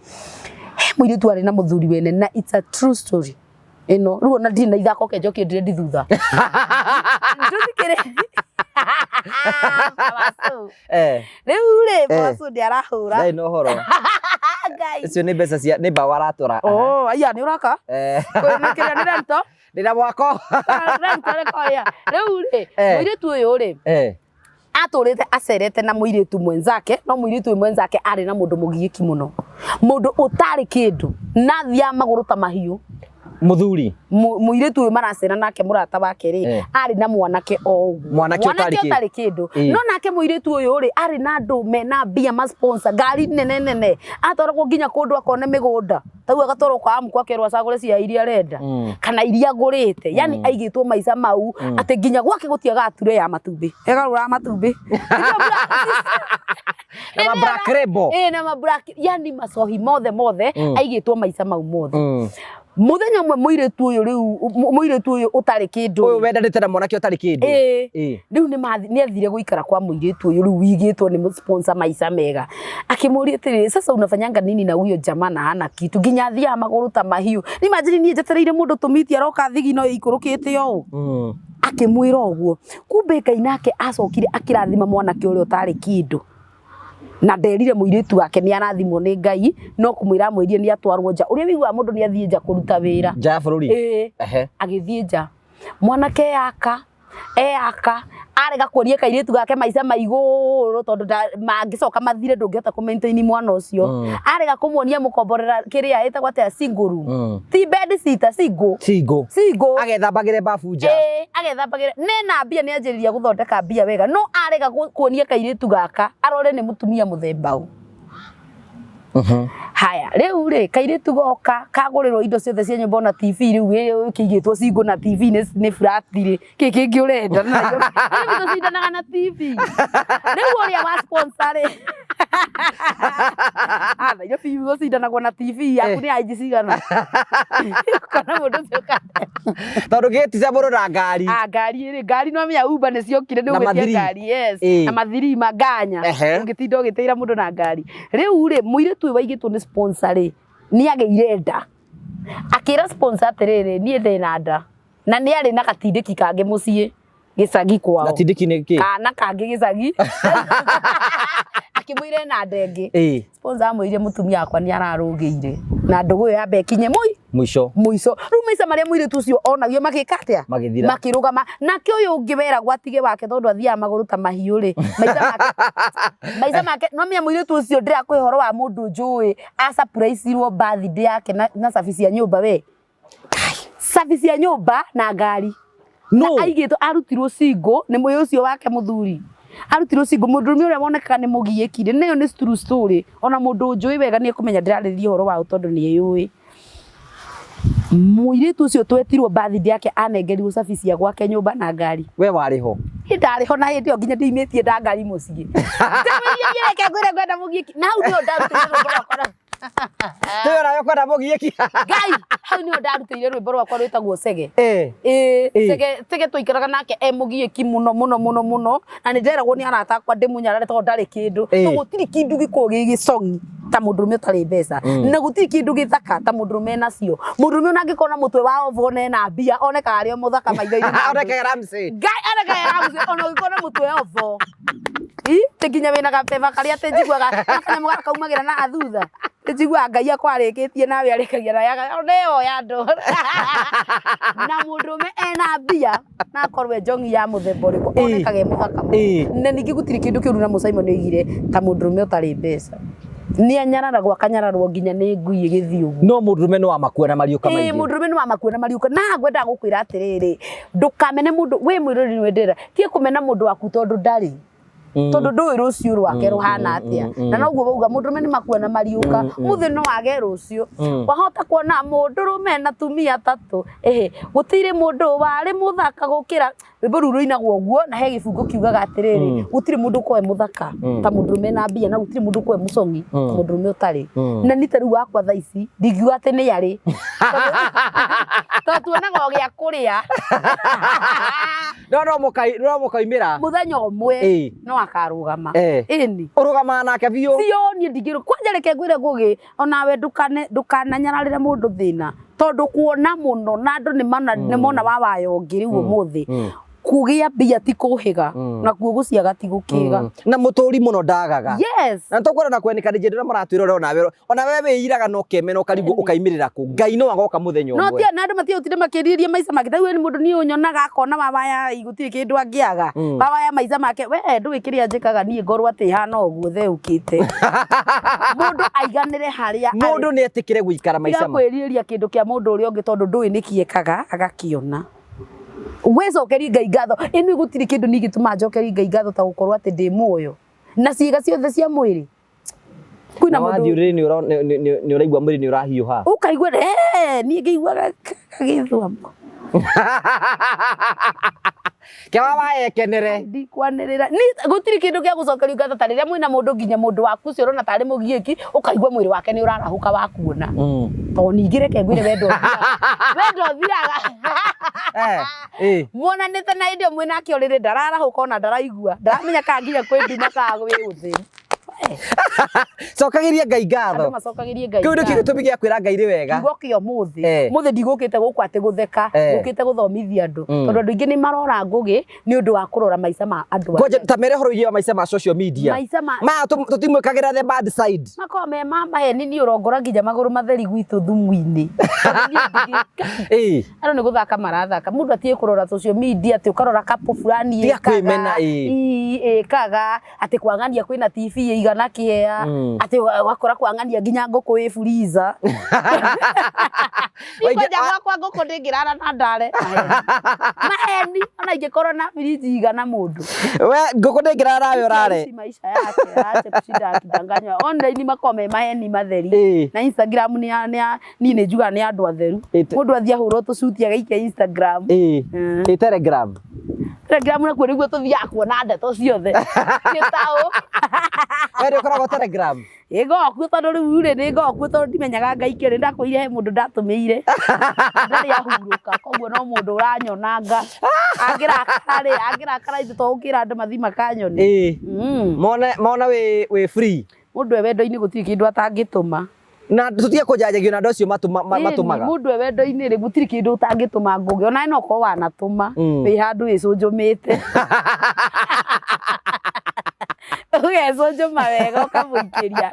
He mũirĩtu warĩ na mũthuri wene na it's a true story. Ĩno rĩu ona ndirĩ na ithako ke njokie ndire ndi thutha. Ndũthikĩrĩrie. Rĩu rĩ Bawasu nĩ arahũra. Ndarĩ na ũhoro. Ngai. Icio nĩ mbeca cia nĩ mbaũ aratwara. Oh, aya nĩ ũraka? Kĩrĩa nĩ rento? Ndĩna mwako. Rento rĩkoya. Rĩu rĩ mũirĩtu ũyũ rĩ atũrĩte acerete na mũirĩtu mwenzake, no mũirĩtu ũyũ mwenzake arĩ na mũndũ mũgiĩki mũno, mũndũ ũtarĩ kĩndũ na athiaga magũrũ ta mahiũ. Mũthuri. Mũirĩtu ũyũ maracera nake mũrata wake rĩ, arĩ na mwanake o ũguo. Mwanake ũtarĩ kĩndũ. No nake mũirĩtu ũyũ rĩ, arĩ na andũ mena mbia ma sponsor, ngari nene nene, atwaragwo nginya kũndũ akone mĩgũnda. Tau agatwarwo kwa amũkũ akerwo acagũre cia iria arenda kana iria agũrĩte. Yani aigĩtwo maica mau atĩ nginya gwake gũtiagaga tray ya matumbĩ. Egarũraga matumbĩ. Na ma Black Label. Ĩĩ na ma Black, yani macohi mothe mothe aigĩtwo maica mau mothe. Mũthenya ũmwe mũirĩtu ũyũ rĩu mũirĩtu ũyũ ũtarĩ kĩndũ. Ũyũ wendanĩte na mwanake ũtarĩ kĩndũ. Ĩĩ. Rĩu nĩ athire gũikara kwa mũirĩtu ũyũ rĩu wigĩtwo nĩ sponsor maica mega. Akĩmũria atĩrĩrĩ, sasa unafanyanga nini na huyo jamaa na hana kitu? Nginya athiaga magũrũ ta mahiũ. Imagine niĩ njetereire mũndũ tũmiti aroka thigino ĩikũrũkĩte ũũ. Akĩmwĩra ũguo. Kumbe Ngai nake acokire akĩrathima mwanake ũrĩa ũtarĩ kĩndũ. Na nderire mũirĩtu wake nĩ arathimwo nĩ Ngai, no kũmwĩra amwĩrire nĩ atwarwo nja. Ũrĩa wĩiguaga mũndũ nĩ athiĩ nja kũruta wĩra. Nja ya bũrũri? Ĩĩ. Agĩthiĩ nja. Mwanake eyaka, eyaka, arega kuonia kairĩtu gake maica ma igũrũ tondũ mangĩcoka mathire ndũngĩhota kũ maintain mwana ũcio. Arega kũmuonia mũkomborera kĩrĩa ĩtagwo atĩa single room. Ti bed sitter, single. Single. Single. Agethambagĩre babu nja. Ĩĩ, agethambagĩre. Nena mbia nĩ anjĩrĩria gũthondeka mbia wega, no arega kuonia kairĩtu gaka arore nĩ mũtumia mũthemba ũ. Haya, rĩu rĩ kairĩtu goka kagũrĩrwo indo ciothe cia nyũmba ona TV rĩu ĩkĩigĩtwo cingũ na TV nĩ flat rĩ kĩ kĩngĩ ũrenda na rĩu tũcindanaga na TV rĩu ũrĩa wa sponsor rĩ ah Nairobi gũcindanagwo na TV yaku nĩ ya inji cigana kana mũndũ ũcio tondũ gĩti cia mũndũ na ngari. Ah, ngari ĩrĩ ngari no menya Uber nĩ ciokire nĩ Na ũgwĩtia mathiri. ngari yes Ĩĩ. na mathiri manganya Ehe. ũngĩtinda ũgĩtĩra mũndũ na ngari rĩu rĩ mũirĩtu ũyũ waigĩtwo nĩ sponsor rĩ nĩ agĩire nda akĩra sponsor atĩrĩrĩ niĩ ndĩ na nda na nĩ arĩ na gatindĩki kangĩ mũciĩ gĩcagi kwao Gatindĩki nĩ kĩ? Kana kangĩ gĩcagi akĩmwĩra ena nda ĩngĩ. Ĩĩ. Sponsor amwĩrire mũtumia wakwa nĩ ararũgĩire na ndũgũ ĩyo yambe ĩkinye mũi Mũico. Mũico. Rĩu maica marĩa mũirĩtu ũcio onagio magĩka atĩa? Magĩthira. Makĩrũgama. Nake ũyũ ũngĩ weragwo atige wake tondũ athiaga magũrũ ta mahiũ rĩ, maica make maica make no menya mũirĩtu ũcio ndĩrakũhe ũhoro wa mũndũ njũĩ a surprise irwo birthday yake na cabi cia nyũmba we. Cabi cia nyũmba na ngari. No. Aigĩtwo arutirwo single nĩ mũyũ ũcio wake mũthuri. Arutirwo single mũndũrũme ũrĩa wonekaga nĩ mũgiĩki rĩ, na ĩyo nĩ true story. Ona mũndũ ũnjũĩ wega nĩ ekũmenya ndĩrarĩrĩria ũhoro waũ tondũ nĩ eyũĩ. Mũirĩtu ũcio twetirwo birthday yake anengerirwo cabi cia gwake nyũmba na ngari. We warĩ ho? Niĩ ndarĩ ho na hĩndĩ ĩyo nginya ndimĩtie nda ngari mũciĩ. Ndamwĩrire niĩ reke ngwĩre ngwenda mũgiĩki. Na hau nĩho ndarutĩire rwĩmbo rwakwa. Tũĩ onawe kwenda mũgiĩki. Ngai, hau nĩho ndarutĩire rwĩmbo rwakwa rwĩtagwo Cege. Eh. Ĩĩ, Ĩĩ. Cege, Cege twaikaraga nake e mũgiĩki mũno mũno mũno mũno na nĩ nderagwo nĩ arata akwa ndĩmũnyarare tondũ ndarĩ kĩndũ. Ĩĩ. To gũtirĩ kĩndũ gĩkoragwo gĩ gĩcong'i ta mũndũrũme ũtarĩ mbeca na gũtirĩ kĩndũ gĩthaka ta mũndũrũme enacio. Mũndũrũme ona angĩkorwo na mũtwe wa ovo na ena mbia onekaga arĩ o mũthaka maitho-inĩ ma andũ. Onekaga Ramsey. Ngai onekaga Ramsey ona ũngĩkorwo na mũtwe ovo. Ĩ, ti nginya wĩna gabeba karĩa atĩ njiguaga kanyamũ gaka kaumagĩra na thutha. Njiguaga Ngai akwarĩkĩtie nawe arĩkagia na yaga nĩyo ya andũ. Na mũndũrũme ena mbia na akorwo e njongi ya mũthemba ũrĩkũ Ĩĩ. onekaga e mũthaka mũno. Ĩĩ. Na ningĩ gũtirĩ kĩndũ kĩũru na Mũsaimo nĩ oigire ta mũndũrũme ũtarĩ mbeca. Nĩ anyararagwo akanyararwo nginya nĩ ngui ĩgĩthiĩ ũguo. No mũndũrũme nĩ wa makua na mariũka Ĩĩ maingĩ. mũndũrũme nĩ wa makua na mariũka. Na ngwendaga gũkwĩra atĩrĩrĩ, ndũkamene mũndũ wĩ mwĩroreri nĩ ndĩra tie kũmena mũndũ waku tondũ ndarĩ. Tondũ ndũĩ rũciũ rwake rũhana atĩa. Na noguo wauga mũndũrũme nĩ makua na mariũka. Mũthĩ no age rũciũ. Wahota kuona mũndũrũme na tumia atatũ. Ĩhĩ, gũtirĩ mũndũ warĩ mũthaka gũkĩra rwĩmbo rũu rũinagwo ũguo na he gĩbungo kiugaga atĩrĩrĩ, gũtirĩ mũndũ ũkoragwo e mũthaka ta mũndũrũme na mbia na gũtirĩ mũndũ ũkoragwo e mũcong'i ta mũndũrũme ũtarĩ. Na niĩ ta rĩu wakwa thaa ici ndingiuga atĩ nĩ arĩ. Tondũ tuonaga o gĩa kũrĩa. No no mũkai no mũkaumĩra. Mũthenya ũmwe Ĩĩ. no akarũgama. Eh. Ĩni. Ũrũgamaga nake biũ. Biũ niĩ ndingĩrũ. Kwanja reke ngwĩre Ngũgĩ, onawe ndũkananyararĩre mũndũ thĩna. Tondũ kuona mũno na andũ nĩ mona wa wayo ũngĩ rĩu ũmũthĩ. Kũgĩa mbia ti kũhĩga nakuo gũciaga ti gũkĩga. Na mũtũri mũno ndagaga. Yes. Na tũkwenda na kwenika nĩ njĩra maratwĩrora onawe onawe wĩiraga na ũkemena ũkarigwo ũkaimĩrĩra kũ. Ngai no agoka mũthenya No ũmwe. tia na andũ matiĩ makĩrirĩria maica make. Tarĩu nĩ mũndũ niĩ ũnyonaga akona wawaya gũtirĩ kĩndũ angĩaga. Wawaya maica make we ndũĩ kĩrĩa njĩkaga niĩ ngorwo atĩ hana ũguo theũkĩte. Mũndũ aiganĩre harĩa arĩ. Mũndũ nĩ etĩkĩre gũikara maica Tiga ma. kwĩrirĩria kĩndũ kĩa mũndũ ũrĩa ũngĩ tondũ ndũĩ nĩkĩ ekaga agakĩona. Wĩcokerie Ngai ngatho. Ĩno gũtirĩ kĩndũ niĩ gĩtũmaga njokerie Ngai ngatho ta gũkorwo atĩ ndĩ muoyo. Na ciĩga ciothe cia mwĩrĩ. Kwĩna Na wathiĩ mũndũ ũrĩrĩ nĩ ũraigua mwĩrĩ nĩ ũrahiũha. ũkaigua niĩ ngĩiguaga gagĩthwamo. Kĩawa waekenere. Ndikwanĩrĩra. Niĩ gũtirĩ kĩndũ gĩa gũcokerio ngatho ta rĩrĩa mwĩna mũndũ nginya mũndũ waku ũcio ũrona tarĩ mũgiĩki ũkaigua mwĩrĩ wake nĩ ũrarahũka wa kuona. Tondũ ningĩ reke ngwĩre wendo ũthiraga. Wendo ũthiraga. Eh, Muonanĩte na hĩndĩ ĩyo mwĩnake ũrĩrĩ ndararahũka ona ndaraigua. Ndaramenya kana nginya kwĩ nduma kana gwĩ ũtheri. Cokagĩria Ngai Andũ ngatho. macokagĩrie Ngai Kĩu nĩkĩo ngatho. gĩtũmi gĩa kwĩra Ngai nĩ wega. Kiugo kĩa ũmũthĩ. Eh. Mũthĩ ndigũkĩte gũkũ atĩ gũtheka, Eh. ngũkĩte gũthomithia andũ. Tondũ andũ aingĩ nĩ marora Ngũgĩ nĩ ũndũ wa kũrora maica ma andũ arĩa Kwanja ta mere ũhoro wĩgiĩ wa maica ma social media. Maica ma Maya tũtimwĩkagĩra the bad side. makoragwo me ma maheni niĩ ũrongora nginya magũrũ matheri gwitũ thumu-inĩ. Tondũ niĩ ndingĩ- Ĩĩ. Andũ nĩ gũthaka marathaka. Mũndũ atige kũrora social media atĩ ũkarora couple fulani Tiga ĩkaga, kwĩmena, ĩĩ. ĩĩ, ĩkaga atĩ kwang'ania kwĩna TV ĩigana kĩea. spare, atĩ wakora kwang'ania nginya ngũkũ ĩ freezer. Waingĩ- Kwanja gwakwa ngũkũ ndĩngĩrara na ndare. Maheni ona ingĩkorwo na firiji igana mũndũ. We ngũkũ ndĩngĩrara nawe ũrare. Aishi maisha yake aache kushinda akidanganywa. Online makoragwo me maheni matheri. Na Instagram nĩ ya nĩ ya niĩ nĩ njugaga nĩ andũ atheru. Mũndũ athiĩ ahũrwo tũcuti agaikia Instagram. Ĩ Telegram. Telegram nakuo nĩguo tũthiaga kuona ndeto ciothe. Gĩtaũ. We nĩ ũkoragwo Telegram? Ĩ ngoragwo kuo tondũ rĩu rĩ nĩ ngoragwo kuo tondũ ndimenyaga ngaikia nĩ ndakwĩrire he mũndũ ndatũmĩire. Ndarĩ ahurũka koguo no mũndũ ũranyonanga. Angĩrakara rĩ, angĩrakara ithe to gũkĩra andũ mathiĩ makanyone. Mone mona wĩ free. Mũndũ e wendo-inĩ gũtirĩ kĩndũ atangĩtũma. Na tũtige kũnjanjagio na andũ acio matũmaga. Mũndũ e wendo-inĩ rĩ gũtirĩ kĩndũ ũtangĩtũma Ngũgĩ, onawe no ũkorwo wanatũma wĩ handũ wĩcũnjũmĩte. Ũgecũnjũma wega ũkamũikĩria.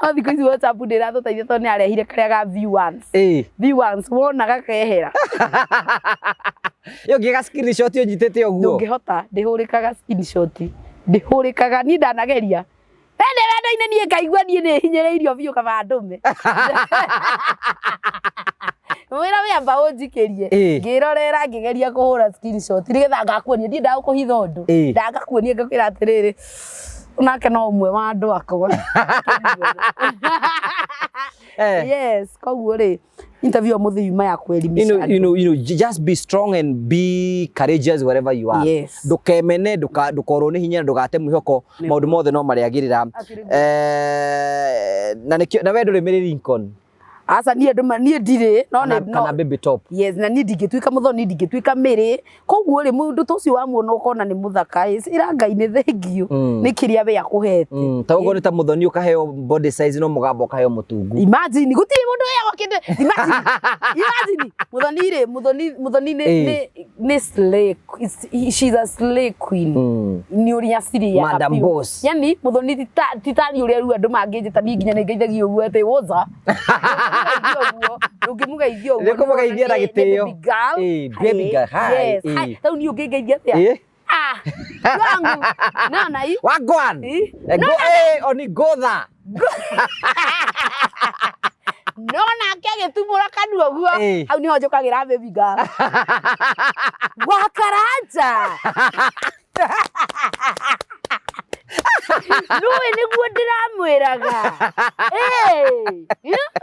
No thikũ ici WhatsApp ndĩratũteithia tondũ nĩ yarehire karĩa ga view once. View once wona gakehera. Ĩyo ũngĩga screenshot ũnyitĩte ũguo. Ndũngĩhota, ndĩhũrĩkaga screenshot. Ndĩhũrĩkaga, niĩ ndanageria. Wende wendo-inĩ niĩ ngaigua niĩ nĩ hinyĩrĩirio biũ kaba ndũme. Wĩra wĩamba ũnjikĩrie. Ngĩrorera ngĩgeria kũhũra screenshot nĩgetha ngakuonia ndiendaga gũkũhitha ũndũ. Ndagakuonia ngakwĩra atĩrĩrĩ nake no ũmwe wa andũ akwa. Yes, koguo rĩ interview ũmũthĩ yuma ya kwelimisha you know, you know, you know, just be strong and be courageous wherever you are. Yes. Ndũkemene, ndũkorwo nĩ hinya, ndũgate mwĩhoko, maũndũ mothe no marĩagĩrĩra. Na nĩkĩo na we ndũrĩ Mary Lincoln. Aca niĩ ndũma niĩ ndirĩ no nĩ kana baby top. Yes, na niĩ ndingĩtuĩka mũthoni, ndingĩtuĩka mĩrĩ. Koguo rĩ mũndũ ta ũcio wamuona ũkona nĩ mũthaka ĩ, ĩra Ngai nĩ thengiũ nĩ kĩrĩa we akũhete. Ta ũguo nĩ ta mũthoni ũkaheo body size no mũgambo ũkaheo mũtungu. Imagine gũtirĩ mũndũ wĩyagwo kĩndũ. Imagine, imagine mũthoni rĩ, mũthoni, mũthoni nĩ, nĩ, nĩ slay, she's a slay queen. Nĩ ũrĩa cirĩaga Madam biũ. Boss. Yani mũthoni ti ta niĩ ũrĩa rĩu andũ mangĩnjĩta niĩ nginya nĩ ngeithagia ũguo atĩ woza. Ndũngĩmũgeithia ũguo. Nĩ ũkũmũgeithia na gĩtĩo. Baby girl. Baby girl, hi. Yes, hi. Rĩu niĩ ũngĩngeithia atĩa? Ah, wangu. No, na i. Wagwan. Go, oni gotha. No nake agĩtumũra kanua ũguo. Hau nĩho njũkagĩra baby girl. Wakaranja. Nũĩ nĩguo ndĩramwĩraga.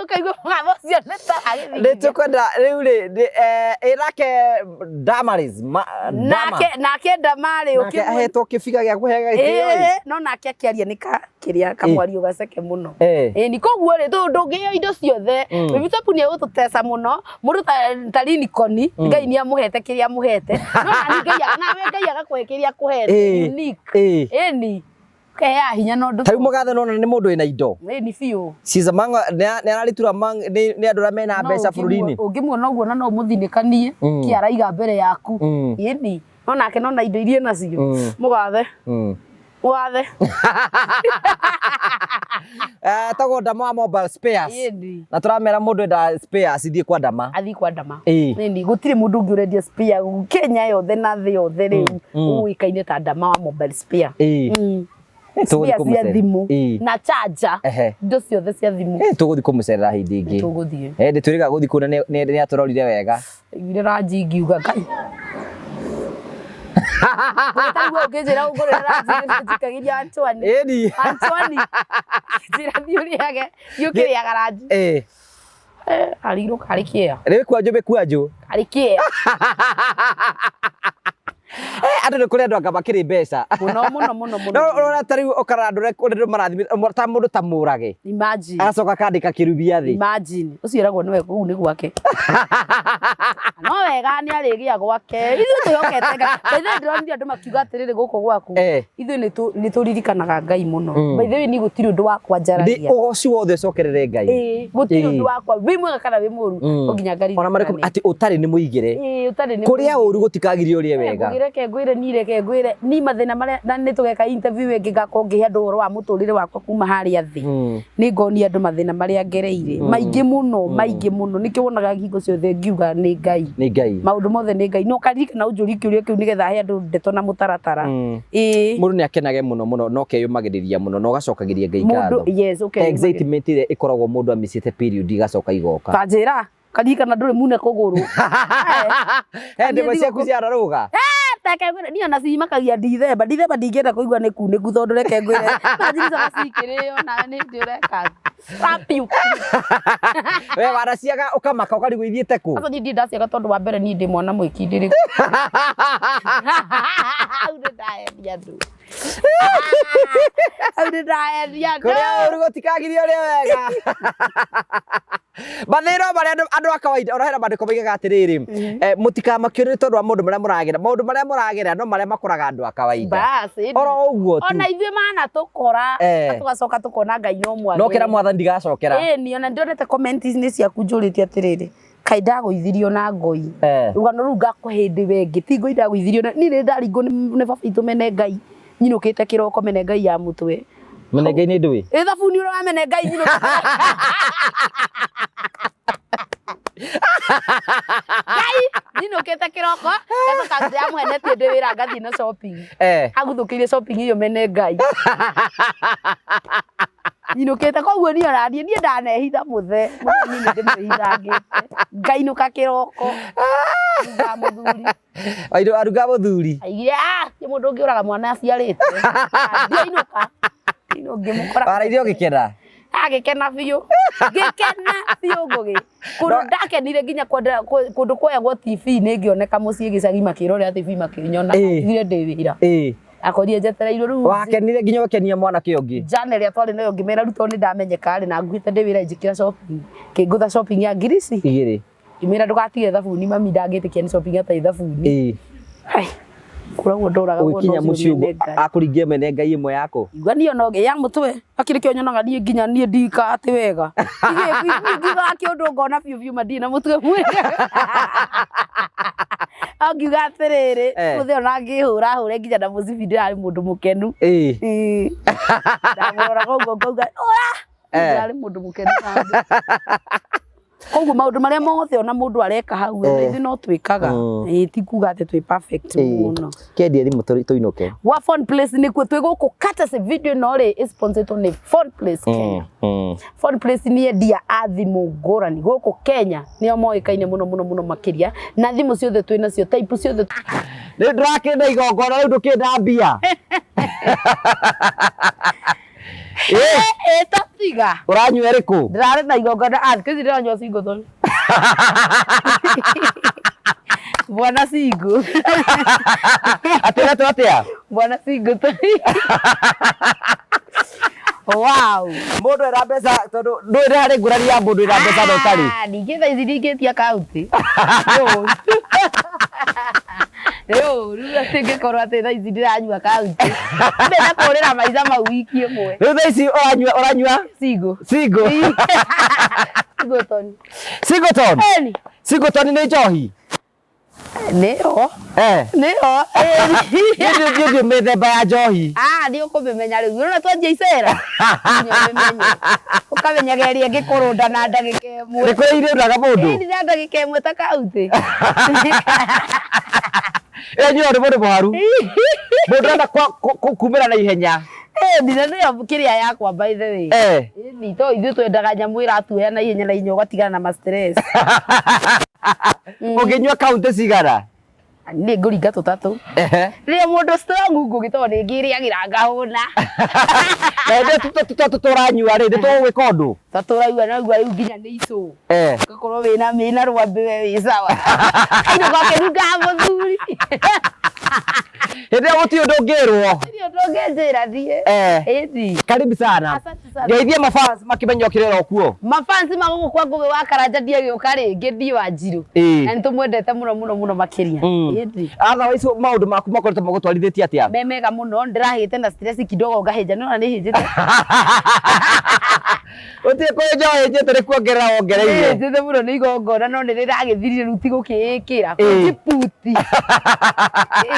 Ũkaigua mũgambo ũcio nĩ ta agĩthingithia. Nĩ tũkwenda rĩu rĩ, ĩ nake Damaris, Dama. Nake Damarĩ Nake ahetwo kĩbiga gĩa kũheaga gĩtĩo ĩ. No nake akĩaria nĩ ka kĩrĩa kamwario gaceke mũno. Ĩni koguo rĩ ndũngĩheo indo ciothe. Baby Top nĩ egũtũteca mũno. Mũndũ ta Lincoln, Ngai nĩ amũhete kĩrĩa amũhete. No nani Ngai nawe Ngai agakũhe kĩrĩa akũhete. Unique. Ĩni. Ũkeheaga hinya na ũndũ. Ta rĩu mũgathe nona nĩ mũndũ wĩna indo. Ĩni biũ. She's among, nĩ araritura among nĩ andũ arĩa mena mbeca bũrũri-inĩ. Ũngĩmuona ũguo na no ũmũthinĩkanie kĩ araiga mbere yaku. Ĩni. No nake nona indo iria nacio. Mũgathe. Mũgathe. Etagwo Ndama wa Mobile Spares. Ĩni. Na tũramera mũndũ enda spares ithiĩ kwa Ndama. Athiĩ kwa Ndama. Ĩni, gũtirĩ mũndũ ũngĩ ũrendia spare Kenya yothe na thĩ yothe rĩu ũĩkaine ta Ndama wa Mobile Spare. Spare cia thimũ na charger. Indo ciothe cia thimũ. Tũgũthiĩ kũmũcerera hĩndĩ ĩngĩ. Tũgũthiĩ. Ndĩtwĩrĩga gũthiĩ kũu na nĩ atũrorire wega. Aiguire ranji ngiuga Ngai. Tarĩu ũngĩnjĩra ũngũrĩre ranji njikagĩria Antoine. Ĩni. Antoine. Njĩra thiĩ ũrĩage, thiĩ ũkĩrĩaga ranji. Arigirwo karĩ kĩea. Rĩu kwanjũ mĩkwanjũ. Karĩ kĩea. Andũ nĩ kũrĩ andũ anga makĩrĩ mbeca. Mũno mũno mũno mũno. No ũrona ta rĩu ũkarora andũ ũrĩa andũ marathimĩtwo ta mũndũ ta Mũrage. Imagine. Agacoka akandĩka kĩrubia thĩ. Imagine. Ũcio ĩragwo nĩwe kũu nĩ gwake. No wega nĩ arĩgĩa gwake. Ithuĩ twĩhokete Ngai. By the way ndĩronire andũ makiuga atĩrĩrĩ gũkũ gwaku. Ithuĩ nĩ tũririkanaga Ngai mũno. By the way niĩ gũtirĩ ũndũ wakwa njaragia. Ũgoci wothe ũcokerere Ngai. Gũtirĩ ũndũ wakwa wĩ mwega kana wĩ mũru no nginya Ona marĩkũ ngaririkane. atĩ ũtarĩ nĩ mũigĩre. Ũtarĩ nĩ Kũrĩa mũigĩre. ũru gũtikagirie ũrĩe wega. Ngũgĩre Reke ngwĩre ni, reke ngwĩre ni mathĩna marĩa, na nĩ tũgeka interview ĩngĩ ngakorwo ngĩhe andũ ũhoro wa mũtũrĩre wakwa kuma harĩa thĩ. Nĩ ngonia andũ mathĩna marĩa ngereire maingĩ mũno, maingĩ mũno. Nĩkĩo wonaga hingo ciothe ngiuga nĩ Ngai. Nĩ Ngai. Maũndũ mothe nĩ Ngai. No karirikana ũnjũrie kĩũria kĩu nĩgetha he andũ ndeto na mũtaratara. Ĩĩ. Mũndũ nĩ akenage mũno mũno na ũkeyũmagĩrĩria mũno na ũgacokagĩria Ngai Mũndũ ngatho. Yes, ũkeyũmagĩrĩria. Excitement ĩrĩa ĩkoragwo mũndũ amicĩte period igacoka igoka. Ta njĩra, karirikana ndũrĩ mune kũgũrũ. He ndĩmwe ciaku ciararũga. Reke ngwĩre, niĩ ona cimakagia Ndithemba. Ndithemba ndingĩenda kũigua nĩ kunĩku tondũ reke ngwĩre, nanjiricaga cikĩrĩo nawe nĩ ndĩ ũreka. Rapiu. We waraciaga ũkamaka ũkarigwo ithiĩte kũ? Sasa niĩ ndirĩ ndaciaga tondũ wa mbere niĩ ndĩ mwana mwĩkindĩrĩku. Hau nĩ ndaendia andũ. Hau nĩ ndaendia andũ. Kũrĩa ũru gũtikagirio ũrĩa wega. Mathĩna marĩa andũ a kawaida ona hena maandĩko maigaga atĩrĩrĩ, mũtikamakio nĩ tondũ wa maũndũ marĩa mũragera, maũndũ marĩa mũragera no marĩa makoraga andũ a kawaida. Bas, ĩni. Oro ũguo tu. Ona ithuĩ mana tũkora, na tũgacoka tũkona Ngai no mwagĩrĩru. No kĩra mwathani ndigacokera. Ĩni, ona ndionete comment-inĩ ciaku njũrĩtie atĩrĩrĩ, kaĩ ndagũithirio na ngoi. Rũgano rũu ngakũhe hĩndĩ ĩyo ĩngĩ, ti ngoi ndagũithirio na, niĩ nĩ ndaringwo nĩ baba witũ mene Ngai, nyinũkĩte kĩroko mene Ngai ya mũtwe. Mene Ngai nĩ ndũĩ? Ĩ thabuni ũrĩa wa mene Ngai nyinũkĩte. Ngai, nyinũkĩte kĩroko, ngacoka ndĩramũhenetie ndĩ wĩra ngathiĩ na shopping. Aguthũkĩire shopping ĩyo mene Ngai. Nyinũkĩte koguo niĩ ona niĩ ndanehitha mũthe, mũthe niĩ nĩ ndĩmwĩhithangĩte. Ngainũka kĩroko. Aruga mũthuri. Airũ aruga mũthuri. Aigire, ah, ti mũndũ ũngĩũraga mwana aciarĩte. Ndiainũka. Ino ngĩmũkora. Waraire ũgĩkena? Agĩkena biũ. Ngĩkena biũ Ngũgĩ. Kũndũ ndakenire nginya kwenda kũndũ kuoyagwo TV nĩ ngĩoneka mũciĩ gĩcagi makĩrorera TV makĩnyona. Ndigire ndĩ wĩra. Akorire njetereirwo rĩu. Wakenire nginya ũgĩkenia mwanake ũngĩ. Jana ĩrĩa twarĩ nayo ngĩmera rĩu tondũ nĩ ndamenyeka rĩ na nguĩte ndĩ wĩra njĩkĩra shopping. Kĩngũtha shopping ya ngiri ici. Igĩrĩ. Ngĩmwĩra ndũgatige thabuni mami ndangĩtĩkia nĩ shopping atarĩ thabuni. Ai. Kũragwo ndoraga Ũgĩkinya mũciĩ ũguo akũringia mene Ngai ĩmwe yaku. Igua niĩ ona ya mũtwe akĩrĩ kĩo nyonaga niĩ nginya niĩ ndika atĩ wega. Niĩ ngiugaga kĩũndũ ngona biũ biũ ma ndirĩ na mũtwe mwega. Angiuga atĩrĩrĩ, mũthee ona angĩhũra hũre nginya na mũcibi ndĩrarĩ mũndũ mũkenu. Ndamũroraga ũguo ngauga ũra. Ndĩrarĩ mũndũ mũkenu. Koguo maũndũ marĩa mothe ona mũndũ areka hau ona ithuĩ no twĩkaga. Ĩĩ ti kuga atĩ twĩ perfect mũno. Kendia thimũ tũinũke. Wa Phone Place nĩkuo twĩ gũkũ courtesy video ĩno rĩ ĩ sponsored nĩ Phone Place Kenya. Phone Place nĩ endia a thimũ ngũrani gũkũ Kenya, nĩo moĩkaine mũno mũno mũno makĩria, na thimũ ciothe twĩ nacio, type ciothe. Rĩu ndĩrakĩenda igongona rĩu ndũkĩenda mbia. Ĩ tatiga. Ũranyua ĩrĩkũ? Ndĩrarĩ na igongona, ah, thikũ ici ndĩranyua Singleton. Bwana Single. Atĩretwo atĩa? Bwana Singleton. Wow. Mũndũ ena mbeca tondũ ndũĩ nĩ harĩ ngũrani ya mũndũ wĩna mbeca na ũtarĩ. Ah, ningĩ thaa ici ndingĩtia kaunti. Nĩ ũru atĩ ngĩkorwo atĩ thaa ici ndĩranyua kaunti. Ndĩrenda kũrĩra maica mau wiki ĩmwe. Rĩu thaa ici ũranyua ũranyua? Single. Single. Singleton. Singleton? Ĩni. Singleton nĩ njohi? Nĩyo. Nĩyo. Niĩ ndiũĩ mĩthemba ya njohi. Ah, nĩ ũkũmĩmenya rĩu. Ũrona twanjia icera? Nginya ũmĩmenye. Ũkamenyaga ĩrĩa ĩngĩkũrũnda na ndagĩka ĩmwe. Nĩ kũrĩ irũndaga mũndũ? Ĩni na ndagĩka ĩmwe ta kaunti. Ĩyo nyuo nĩ mũndũ mũharu. Mũndũ arenda kumĩra na ihenya. Ĩni na nĩyo kĩrĩa yakwa by the way. Ĩni to ithuĩ twendaga nyamũ ĩratuoya na ihenya na ihenya ũgatigana na ma stress. Ũngĩnyua kaunti cigana? Niĩ ngũringa tũtatũ. Rĩrĩa mũndũ strong Ngũgĩ tondũ nĩ ngĩrĩagĩra ngahũna. Na hĩndĩ ĩyo tũtatũ tũranyua rĩ, nĩ tũgũgwĩka ũndũ? Tũtatũ ũraigua naigua rĩu nginya nĩ icũ. Ũgakorwo wĩna rwambĩ we wĩ sawa. Kainũka ũkĩnungaga mũthuri. Hĩndĩ ĩyo gũtirĩ ũndũ ũngĩrwo. Gũtirĩ ũndũ ũngĩnjĩra niĩ. Ĩni. Karibu sana. Asante sana. Ngeithie mafans makĩmenya ũkĩrĩ oro kuo. Mafans ma gũkũ kwa Ngũgĩ wa Karanja ndiagĩũka rĩngĩ ndiĩ wa Njirũ. Na nĩ tũmwendete mũno mũno mũno makĩria. Ĩni. Otherwise maũndũ maku makoretwo magũtwarithĩtie atĩa? Me mega mũno, ndĩrahĩte na stress kidogo ngahĩnja, nĩ wona nĩ hĩnjĩte. Ũtige kũrĩ njohi njĩte nĩ kuongerera wongereire. Njĩte mũno nĩ igongona no nĩ rĩragĩthirire rĩu ti gũkĩĩkĩra. Ĩĩ. Kũnjiputi.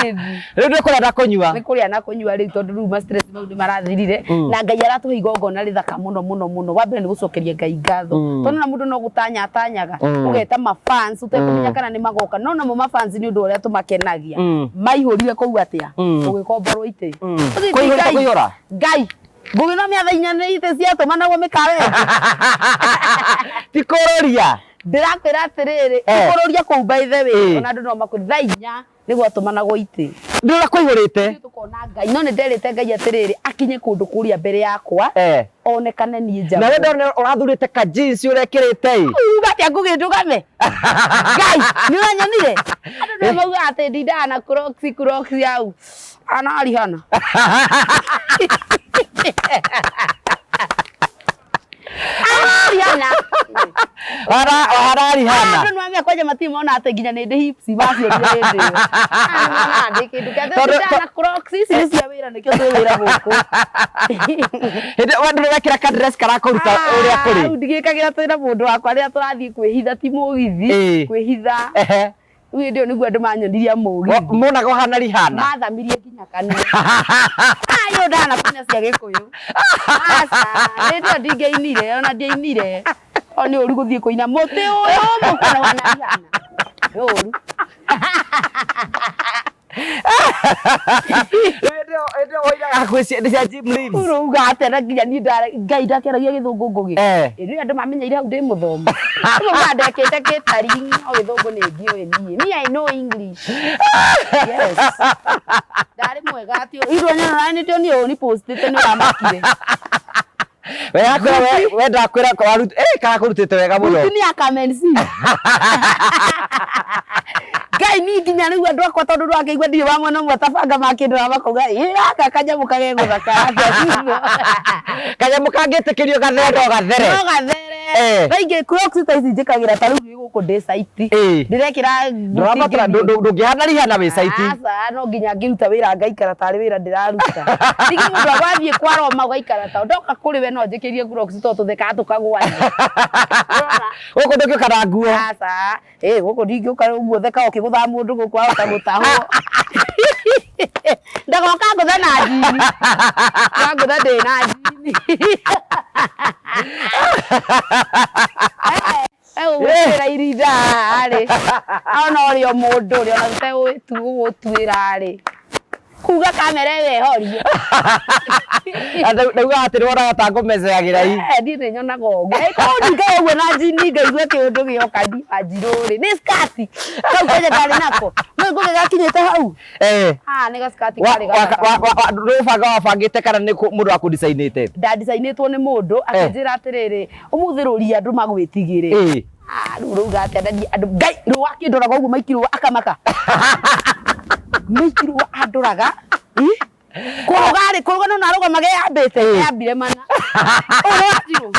Ĩni. Rĩu nĩ kũrĩa na kũnyua. Nĩ kũrĩa na kũnyua rĩu tondũ rĩu ma stress mau nĩ marathirire. Na Ngai aratũhe igongona rĩthaka mũno mũno mũno. Wa mbere nĩ gũcokeria Ngai ngatho. Tondũ na mũndũ no gũtanya atanyaga. Ũgeta ma fans ũtekũmenya kana nĩ magoka. No namo ma fans nĩ ũndũ ũrĩa tũmakenagia. Maihũrire kũu atĩa? Gũgĩkomborwo itĩ. Ũcio ti Kũihũra Ngai. kũihũra. Ngai. Ngũgĩthomia thaa inya nĩ itĩ ciatũmanagwo mĩkawa ĩngĩ. Ti kũrũria. Ndĩrakwĩra atĩrĩrĩ, Eh. kũrũria kũu by the way, Eh. ona andũ no makwĩre thaa inya nĩ gwatũmanagwo itĩ. Ndĩrona kũihũrĩte. Ithuĩ tũkona Ngai, no nĩ nderĩte Ngai atĩrĩrĩ, akinye kũndũ kũrĩa mbere yakwa, Eh. onekane niĩ njaũ. Na we ndona ũrathurĩte ka jeans ũrekĩrĩte ĩ. Uga atĩa ngũgĩ ndũgame? Ngai, nĩ ũranyonire? Andũ nĩ maugaga atĩ ndindaga na crocs, crocs hau. Anarihana. Anarihana. Harari hana. Andũ nĩmamenya kwanja matirĩ mona atĩ nginya nĩ ndĩ hips maciorire hĩndĩ ĩyo. Ah, nĩmona ndĩ kĩndũ kĩa Tondũ- ndindaga na crocs ici nĩ cia wĩra nĩkĩo twĩ wĩra gũkũ. Hĩndĩ we ndũrĩ wekĩra ka dress karakũruta ũrĩa Ah, kũrĩ. Rĩu ndigĩkagĩra twĩna mũndũ wakwa rĩrĩa tũrathiĩ kwĩhitha ti mũgithi Ĩĩ. kwĩhitha. Ehe. Rĩu hĩndĩ ĩyo nĩguo andũ manyonirie mũgithi. Monaga ũhana rihana. Mathamirie nginya kanua. Ayo ndana kuina cia gĩkũyũ. Aca, hĩndĩ ĩyo ndingĩainire ona ndiainire. O nĩ ũru gũthiĩ kũina mũtĩ ũyũ mũkũra wana rihana. Nĩ ũru. Hĩndĩ ĩyo woigaga hakuhĩ nĩ cia Jim Reeves. Ũrauga atĩa na nginya niĩ Ngai ndakĩaragia gĩthũngũ ngũgĩ. Eh. Ĩ andũ mamenyeire hau ndĩ mũthomu. Ũguo ndekĩte catering no gĩthũngũ nĩ ngĩũĩ niĩ. Me I know English. Yes. Ndarĩ mwega atĩ irwo nyona nĩ ndionire ũũ ni postĩte nĩ ũramakire. We akwĩra we ndakwĩra karakũrutĩte wega mũno. Buti ni akamensi. Ngai niĩ nginya rĩu andũ akwa tondũ ndwakĩigua ndirĩ wa mwena ũmwe tabanga makĩndora makauga ĩ gaka kanyamũ kagegũthaka atĩa thutha. Kanyamũ kangĩtĩkĩrio gathere no gathere. No gathere. Eh. Thaa ingĩ crocs ta ici njĩkagĩra ta rĩu gĩ gũkũ ndĩ site. Ĩĩ. Ndĩrekĩra Ndũrabatara ndũngĩhana rihana wĩ site. Aca no nginya ngĩruta wĩra ngaikara tarĩ wĩra ndĩraruta. Ningĩ mũndũ agwathiĩ kwa Roma ũgaikara ta ndoka kũrĩ we no njĩkĩrie crocs tondũ tũthekaga tũkagwania. Ũrona? Gũkũ ndũngĩũka na nguo. Aca, ĩ gũkũ ndingĩũka ũguo theka ũkĩgũthaga mũndũ gũkũ wahota gũtahwo. Ndagoka ngũthe na njini. Ngũthe ndĩ na njini. Egũgwĩkĩra irinda rĩ. Ona ũrĩ o mũndũ rĩ ona tũtegũgũtuĩra rĩ. Kuga kamera ĩyo ĩhorie. Ndauga atĩ nĩ wonaga ta ngũmeceagĩra i. Niĩ nĩ nyonaga ũguo. Korwo ndingaga ũguo na njini ngaigua kĩũndũ gĩoka ndibanjirũ rĩ. Nĩ skati. Kau kwanja ndarĩ nako. No ngũgĩ gakinyĩte hau. Eh. Ah, nĩ gaskati karĩ gathaka. Ndũbanga wabangĩte kana nĩ mũndũ wakũdicainĩte? Ndandicainĩtwo nĩ mũndũ akĩnjĩra atĩrĩrĩ, ũmũthĩ rũria andũ magwĩtigĩre. Ĩĩ. Ah, rĩu rauga atĩa ndani andũ Ngai rũa akĩndoraga ũguo maikirwo akamaka. Maikirwo andoraga. Ĩ? Kũrũga rĩ, kũrũga no narũgamage yambĩte, yambire mana. Ũyũ nĩ wanjirũ.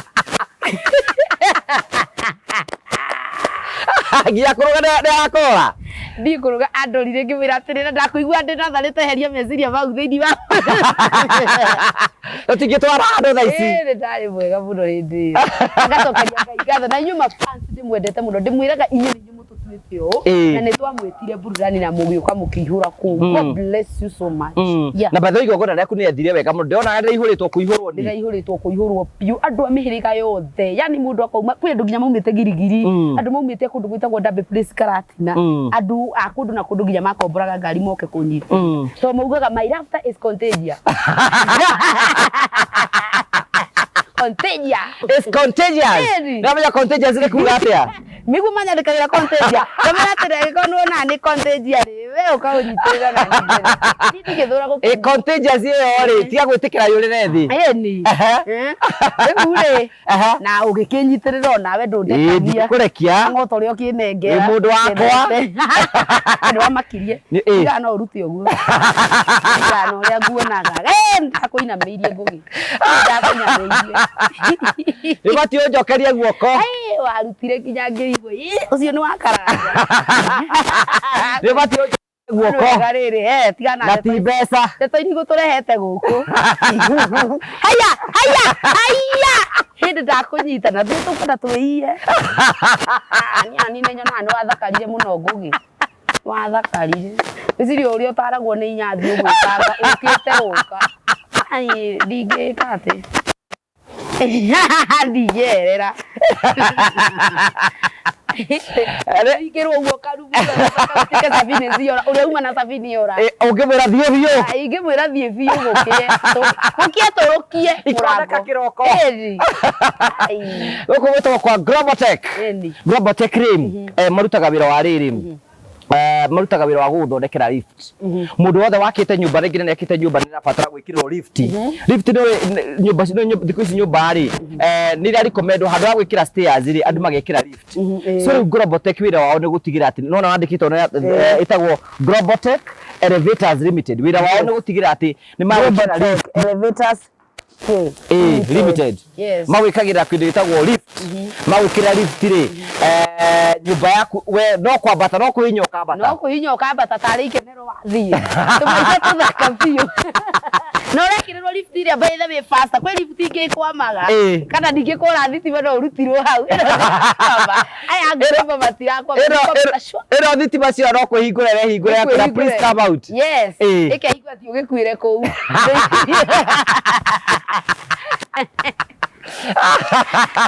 Nginya kũrũga nĩ arakũrora. Ndiĩ kũrũga andorire ngĩmwĩra atĩrĩrĩ na ndakũigua ndĩ natharĩte heria meciria mau thĩinĩ wa Tũtingĩtwara andũ thaa ici. Ĩĩ, nĩ ndarĩ mwega mũno hĩndĩ ĩyo. Ngacokeria Ngai ngatho na inyuĩ mafans ndĩmwendete mũno ndĩmwĩraga inyuĩ nĩ inyuĩ mũtũtuĩte ũũ Ĩĩ. na nĩ twamwĩtire burudani na mũgĩũka mũkĩihũra kũu. God bless you so much. Yeah. Na by the way igongona rĩaku nĩ rĩathire wega mũno. Ndĩrona rĩihũrĩtwo kũihũrwo nĩ. Ndĩraihũrĩtwo kũihũrwo biũ andũ a mĩhĩrĩga yothe yani mũndũ akauma kwĩ andũ nginya maumĩte girigiri andũ maumĩte kũndũ gwĩtagwo Derby Place Karatina andũ a kũndũ na kũndũ nginya makomboraga ngari moke kũnyita so maugaga my laughter is contagious. Contagious. It's contagious. Ĩni. Nĩwamenya contagious nĩ kuga atĩa? Nĩguo manyandĩkagĩra contagious. Ngamera atĩrĩ angĩkorwo nĩwona nĩ contagious rĩ we ũka ũnyitĩrĩre na niĩ mbere. Niĩ ndingĩthũra Ĩ gũkenia. contagious ĩyo rĩ tiga gwĩtĩkĩra yũrĩre thĩ. Ĩni. Ehe. Rĩu rĩ Ehe. na ũgĩkĩnyitĩrĩra onawe Ĩ ndũndekagia. ndikũrekia. Ng'ota ũrĩa ũkĩnengera. Wĩ mũndũ wakwa. Nĩ wamakirie. Ĩ. Tiga no ũrute ũguo. Tiga na ũrĩa nguonaga. Ĩ ndakũinamĩirie ngũgĩ. Ndakũinamĩirie. Nĩ ũbatiĩ ũnjokerie guoko. Ĩ warutire nginya ngĩigua ĩ ũcio nĩ wakaranga. Nĩ ũbatiĩ ũnjokerie guoko. Wega rĩrĩ eh tiga na Na ti mbeca. ndeto iria igũtũrehete gũkũ. Haya haya haya. Hĩndĩ ndakũnyita na thiĩ tũkwenda twĩiye. Niĩ nĩ nyonaga nĩ wathakarire mũno Ngũgĩ. Wathakarire. Wĩcirie ũrĩa ũtaragwo nĩ inyathi ũgwĩkanga ũkĩte gũka. Niĩ ndingĩka atĩ. Ndingĩerera. Ingĩrwo ũguo karugu gatuĩke sabini ciora ũrĩa uma na sabini ora. Ũngĩmwĩra thiĩ biũ. Ingĩmwĩra thiĩ biũ gũkĩe. Gũkĩe tũrũkie Ikoneka kĩroko. Ĩni. Gũkũ gwĩtagwo kwa Globotech. Ĩni. Globotech rĩ, marutaga wĩra wa rĩrĩ, marutaga wĩra wa gũgũthondekera lift. Mũndũ wothe wakĩte nyũmba rĩngĩ nĩ akĩte nyũmba nĩ ĩrabatara gwĩkĩrwo lift. Lift nĩ nyũmba thikũ ici nyũmba rĩ, nĩ ira recommend handũ ha gwĩkĩra stairs rĩ, andũ magekĩra lift. So rĩu Globotech wĩra wao nĩ gũtigĩrĩra atĩ nona wandĩkĩtwo na ĩtagwo Globotech Elevators Limited. Wĩra wao nĩ gũtigĩrĩra atĩ nĩ magwĩkĩra lift. Elevators Limited. Yes. Magwĩkagĩra kĩndũ gĩtagwo lift. Magwĩkĩra lift rĩ, nyũmba yaku we no kwambata no kũhihinya ũkambata. No kũhihinya ũkambata tarĩ ikenero wathiĩ. Tũmaica tũthaka biũ. Na ũrekĩrĩrwo lift ĩrĩa by the way faster. Kwĩ lift ingĩ ĩkwamaga. Kana ningĩ kwora thitima no ũrutirwo hau. Aya ngomba matirakwama. Ĩno thitima cio no kwĩhingũra ĩrehingũra yakwĩra please come out. Yes. Ĩkehingũra ti ũgĩkuĩre kũu.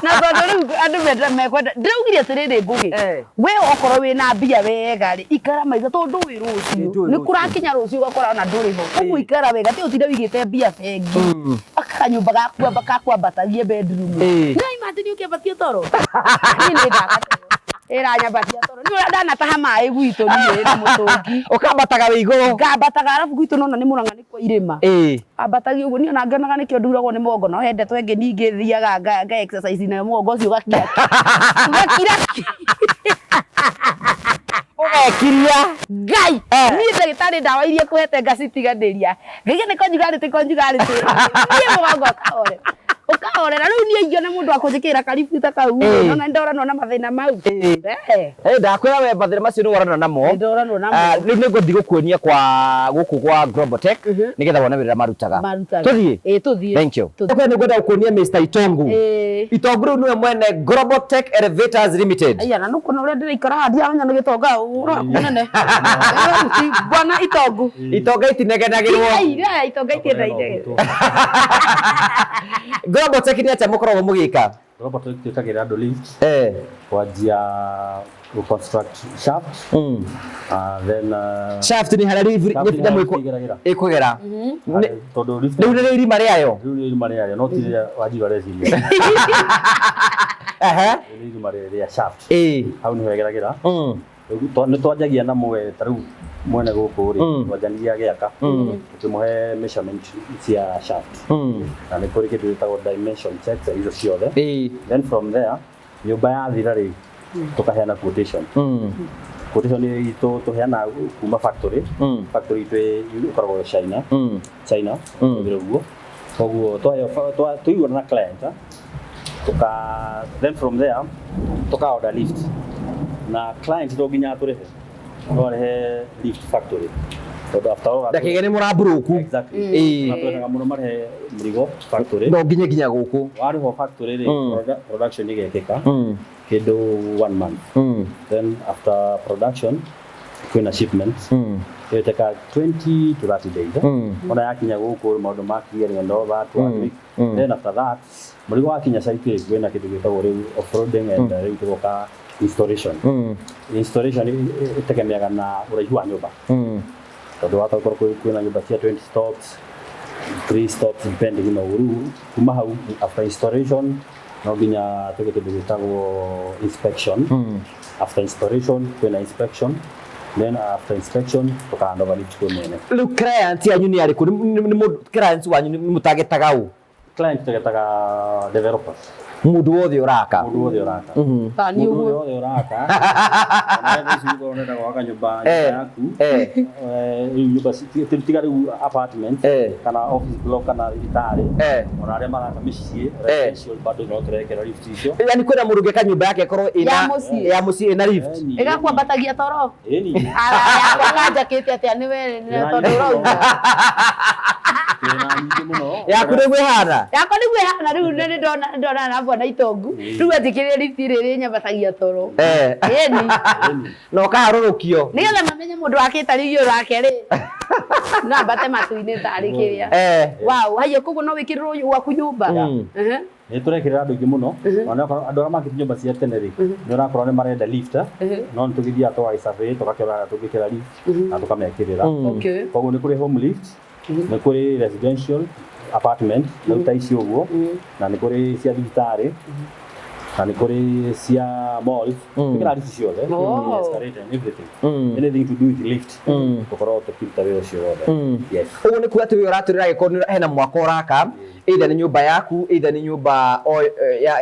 Na tondũ rĩu andũ mekwenda ndĩraugire atĩrĩrĩ Ngũgĩ, we okorwo wĩna mbia wega rĩ, ikara maica tondũ ndũĩ rũciũ, nĩ kũrakinya rũciũ ũgakora ona ndũrĩ ho, ũguo ikara wega ti ũtinde ũigĩte mbia bengi, aka kanyũmba gaku gakwambatagie bedroom, no imagine ũkĩambatia toro, niĩ nĩ ndaka toro ĩranyambatia toro, nĩ ũrĩa ndanataha maĩ gwitũ niĩ na mũtũngi, Ũkambataga wĩ igũrũ. Ngambataga arabu gwitũ nona nĩ Mũrang'a nĩ kwa irĩma. Ambatagia ũguo niĩ ona ngenaga nĩkĩo nduragwo nĩ mũgongo no he ndeto ĩngĩ ningĩ thiaga nga exercise nayo mũgongo ũcio ũgakira ũgakira Ũgekiria. Ngai niĩ ndagĩtarĩ ndawa iria kũhete ngacitiganĩria ngaiga nĩ conjugality conjugality niĩ mũgongo ũkahorera ũkahorera rĩu niĩ ingĩona mũndũ akũnjĩkĩra karibu ta kau nona ndoranwo na mathĩna mau. Ndakwĩra we mathĩna macio nĩ woranwo namo. Ndoranwo namo. Rĩu nĩ ngũthiĩ gũkuonia kwa gũkũ kwa Globotech nĩgetha wone wĩra marutaga. Tũthiĩ? Ĩĩ tũthiĩ. Thank you. Nĩ ngwenda gũkuonia Mr. Itongu. Itongu rĩu nĩwe mwene Globotech Elevators Limited. Aya na nũkuona ũrĩa ndĩraikara haha ndiramenya nĩ gĩtonga ũraku mũnene. Bwana Itongu. Itonga itinegenagĩrwo. Itonga itiendaine. Globotech nĩ atĩa mũkoragwo mũgĩka? Globotech twĩkagĩra andũ lift. Kwanjia construct shaft. Then shaft nĩ harĩa nyamũ ĩkũgera. Tondũ lift rĩu nĩ irima rĩayo. Rĩu nĩ irima rĩayo no ti rĩrĩa Wanjiru areciria. Nĩ irima rĩa shaft. Hau nĩho ĩgeragĩra. Nĩ twanjagia na mwe ta rĩu mwene gũkũ rĩ, twanjanirie agĩaka tũkĩmũhe measurement cia shaft. Na nĩ kũrĩ kĩndũ gĩtagwo dimension checks icio ciothe. Then from there nyũmba yathira rĩ, tũkaheana quotation. Quotation itũ tũheana kuma factory. Factory itũ ĩkoragwo China. China ũguo. Koguo twaiguana na client tuka then from there tuka order lift. Na client to nginya atũrĩhe. No arĩhe lift factory. Tondũ after all ndakĩge nĩ mũramburuku. Exactly. Na twendaga mũno marĩhe mũrigo factory. No nginye nginya gũkũ. Warĩhwo factory rĩ, production ĩgekĩka kĩndũ 1 month. Then after production kwĩna shipment. Ĩteka 20 to 30 days. Ona yakinya gũkũ maũndũ ma clearing and all that 1 week. Then after that mũrigo wakinya site kwĩna kĩndũ gĩtagwo rĩu offloading and rĩu tũgoka installation. Installation ĩtegemeaga na ũraihu wa nyũmba. Tondũ watokorwo kwĩna nyũmba cia 20 stops, 3 stops depending na ũru. Kuma hau after installation no nginya tuge kĩndũ gĩtagwo inspection. After installation kwĩna inspection. Then after inspection tukahandover lift kwĩ mwene. Rĩu client yanyu nĩ arĩkũ? Nĩ client wanyu nĩ mũtagetaga ũ? Client tũgetaga developers. Mũndũ wothe ũraka. Mũndũ wothe ũraka. Mũndũ wothe ũraka. Ona wewe ici ũkorwo ũrenda gwaka nyũmba yaku. Rĩu nyũmba tiga rĩu apartment kana office block kana thibitarĩ. Ona arĩa maraka mĩciĩ residential bado no tũrekera lift icio. Yaani kwĩna mũndũ ũngĩaka nyũmba yake ĩkorwo ĩna ya mũciĩ ĩna lift. Ĩgakwambatagia toro. Yakwa kanjakĩte atĩa nĩ we tondũ ũrauga. Nyingĩ mũno. Yaku nĩguo ĩhana. Yakwa nĩguo ĩhana rĩu nĩ ndona ndona na bwana Itongu. Rĩu anjĩkĩrĩre lift ĩrĩa ĩrĩnyambatagia toro. Ĩni. Na ũkaharũrũkio. Nĩgetha mamenye mũndũ wakĩte rĩu rake rĩ. No ambate matu-inĩ tarĩ kĩrĩa. Wow, haiya koguo no wĩkĩrĩrwo gwaku nyũmba. Nĩ tũrekĩrĩra andũ aingĩ mũno. Ona okorwo andũ arĩa makĩte nyũmba cia tene rĩ, nĩ ũrakorwo nĩ marenda lift, no nĩ tũgĩthiaga tũgagĩsurvey, tũgakĩrora harĩa tũngĩkĩra lift na tũkamekĩrĩra. Koguo nĩ kũrĩ home lift, nĩ kũrĩ residential apartment, rĩu ta ici ũguo, na nĩ kũrĩ cia thibitarĩ, na nĩ kũrĩ cia malls, twĩkĩraga lift ciothe, escalator and everything. Anything to do with lift, tũkoragwo tũkĩruta wĩra ũcio wothe. Yes. Ũguo nĩ kuga atĩ wĩra ũratwĩrĩra angĩkorwo hena mwako ũraka, either nĩ nyũmba yaku, either nĩ nyũmba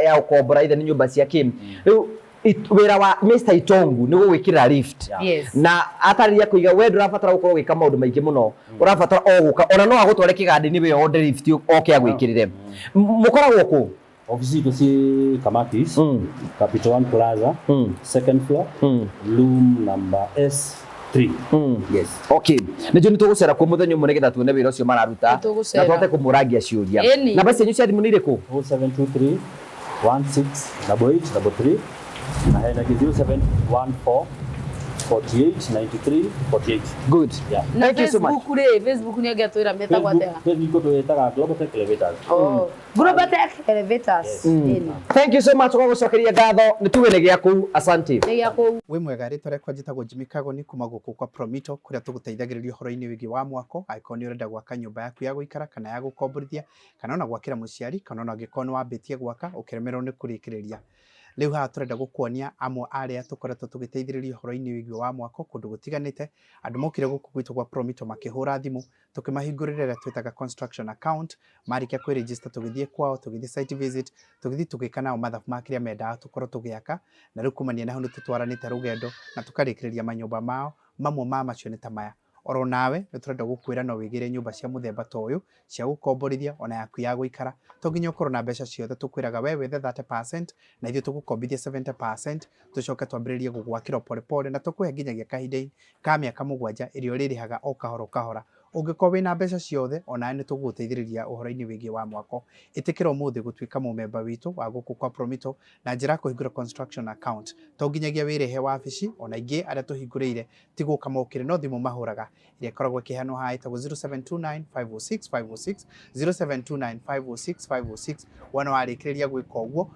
ya ũkombora, either nĩ nyũmba cia kĩ. Rĩu wĩra wa Mr Itongu nĩ gũgwĩkĩrĩra lift. Na atarĩria kũiga we ndũrabatara gũkorwo ũgĩka maũndũ maingĩ mũno, ũrabatara o gũka, ona no agũtware kĩganda-inĩ we order lift oke agwĩkĩrĩre. Mũkoragwo kũ? Ofisi itũ ciĩ Kamatis, Capital One Plaza, second floor, room number S3. Yes. Okay. Nĩ njũĩ nĩ tũgũcera kuo mũthenya ũmwe nĩgetha tuone wĩra ũcio mararuta Nĩ tũgũcera. na tũhote kũmũrangia ciũria. Namba cianyu cia thimũ nĩ irĩkũ? 0723 16 88 33 na hena ĩngĩ 0714 48 93 48. Good. Yeah. Na Thank you so much. Facebook rĩ, Facebook nĩ angĩatwĩra metagwo atĩa? Facebook twĩtaga Global Tech Elevators. Oh. Global Tech Elevators. Ĩni. Thank you so much kwa gũcokeria ngatho nĩ tuge nĩ gĩa kũu asante. Nĩ gĩa kũu. Wĩ mwega, rĩtwa rĩakwa njĩtagwo Jimmy Kagoni kuma gũkũ kwa Promito kũrĩa tũgũteithagĩrĩria ũhoro-inĩ wĩgiĩ wa mwako angĩkorwo nĩ ũrenda gwaka nyũmba yaku ya gũikara kana ya gũkomborithia kana ona gwakĩra mũciari kana ona angĩkorwo nĩ wambĩtie gwaka ũkĩremererwo nĩ kũrĩkĩrĩria. Rĩu haha tũrenda gũkuonia amwe arĩa tũkoretwo tũgĩteithĩrĩria ũhoro-inĩ wĩgiĩ wa mwako kũndũ gũtiganĩte. Andũ mokire gũkũ gwitũ gwa Promito makĩhũra thimũ tũkĩmahingũrĩra ĩrĩa twĩtaga construction account, marĩkia kwĩ-register tũgĩthiĩ kwao, tũgĩthiĩ site visit, tũgĩthiĩ tũgĩka nao mathabu ma kĩrĩa mendaga tũkorwo tũgĩaka, na rĩu kumania na hau nĩ tũtwaranĩte rũgendo na tũkarĩkĩrĩria manyũmba mao, mamwe ma macio nĩ ta maya. Oro nawe nĩ tũrenda gũkwĩra no wĩgĩre nyũmba cia mũthemba ta ũyũ cia gũkomborithia ona yaku ya gũikara, to nginya ũkorwo na mbeca ciothe, tũkwĩraga we wethe 30% na ithuĩ tũgũkombithia 70% tũcoke twambĩrĩrie gũgwakĩra pole pole na tũkũhe nginyagia kahinda ka mĩaka 7 ĩrĩa ũrĩrĩhaga o kahora kahora. Ũngĩkorwo wĩna mbeca ciothe onawe nĩ tũgũgũteithĩrĩria ũhoro-inĩ wĩgiĩ wa mwako. Ĩtĩkĩra ũmũthĩ gũtuĩka mũmemba witũ wa gũkũ kwa Promito na njĩra ya kũhingũra construction account. To nginyagia wĩrehe wabici, ona ingĩ arĩa tũhingũrĩire ti gũka mokire no thimũ mahũraga ĩrĩa ĩkoragwo ĩkĩheanwo haha ĩtagwo 0729 506 506, 0729 506 506. Wona warĩkĩrĩria gwĩka ũguo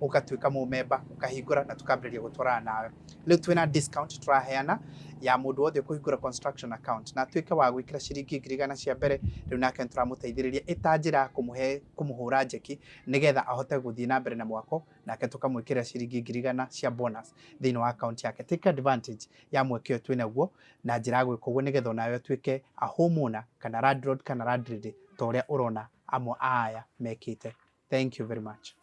ũgatuĩka mũmemba, ũkahingũra na tũkambĩrĩria gũtwarana nawe. Rĩu twĩna discount tũraheana ya mũndũ wothe ũkũhingũra construction account na atuĩke wa gwĩkĩra ciringi 1,100 cia mbere, rĩu nake nĩ tũramũteithĩrĩria ĩta njĩra ya kũmũhe kũmũhũra njeki nĩgetha ahote gũthiĩ na mbere na mwako, nake tũkamwĩkĩrĩra ciringi 1,100 cia bonus thĩinĩ wa account yake. Take advantage ya mweke ũyũ twĩnaguo na njĩra ya gwĩka ũguo nĩgetha onawe ũtuĩke a homeowner kana landlord kana landlady ta ũrĩa ũrona amwe a aya mekĩte. Thank you very much.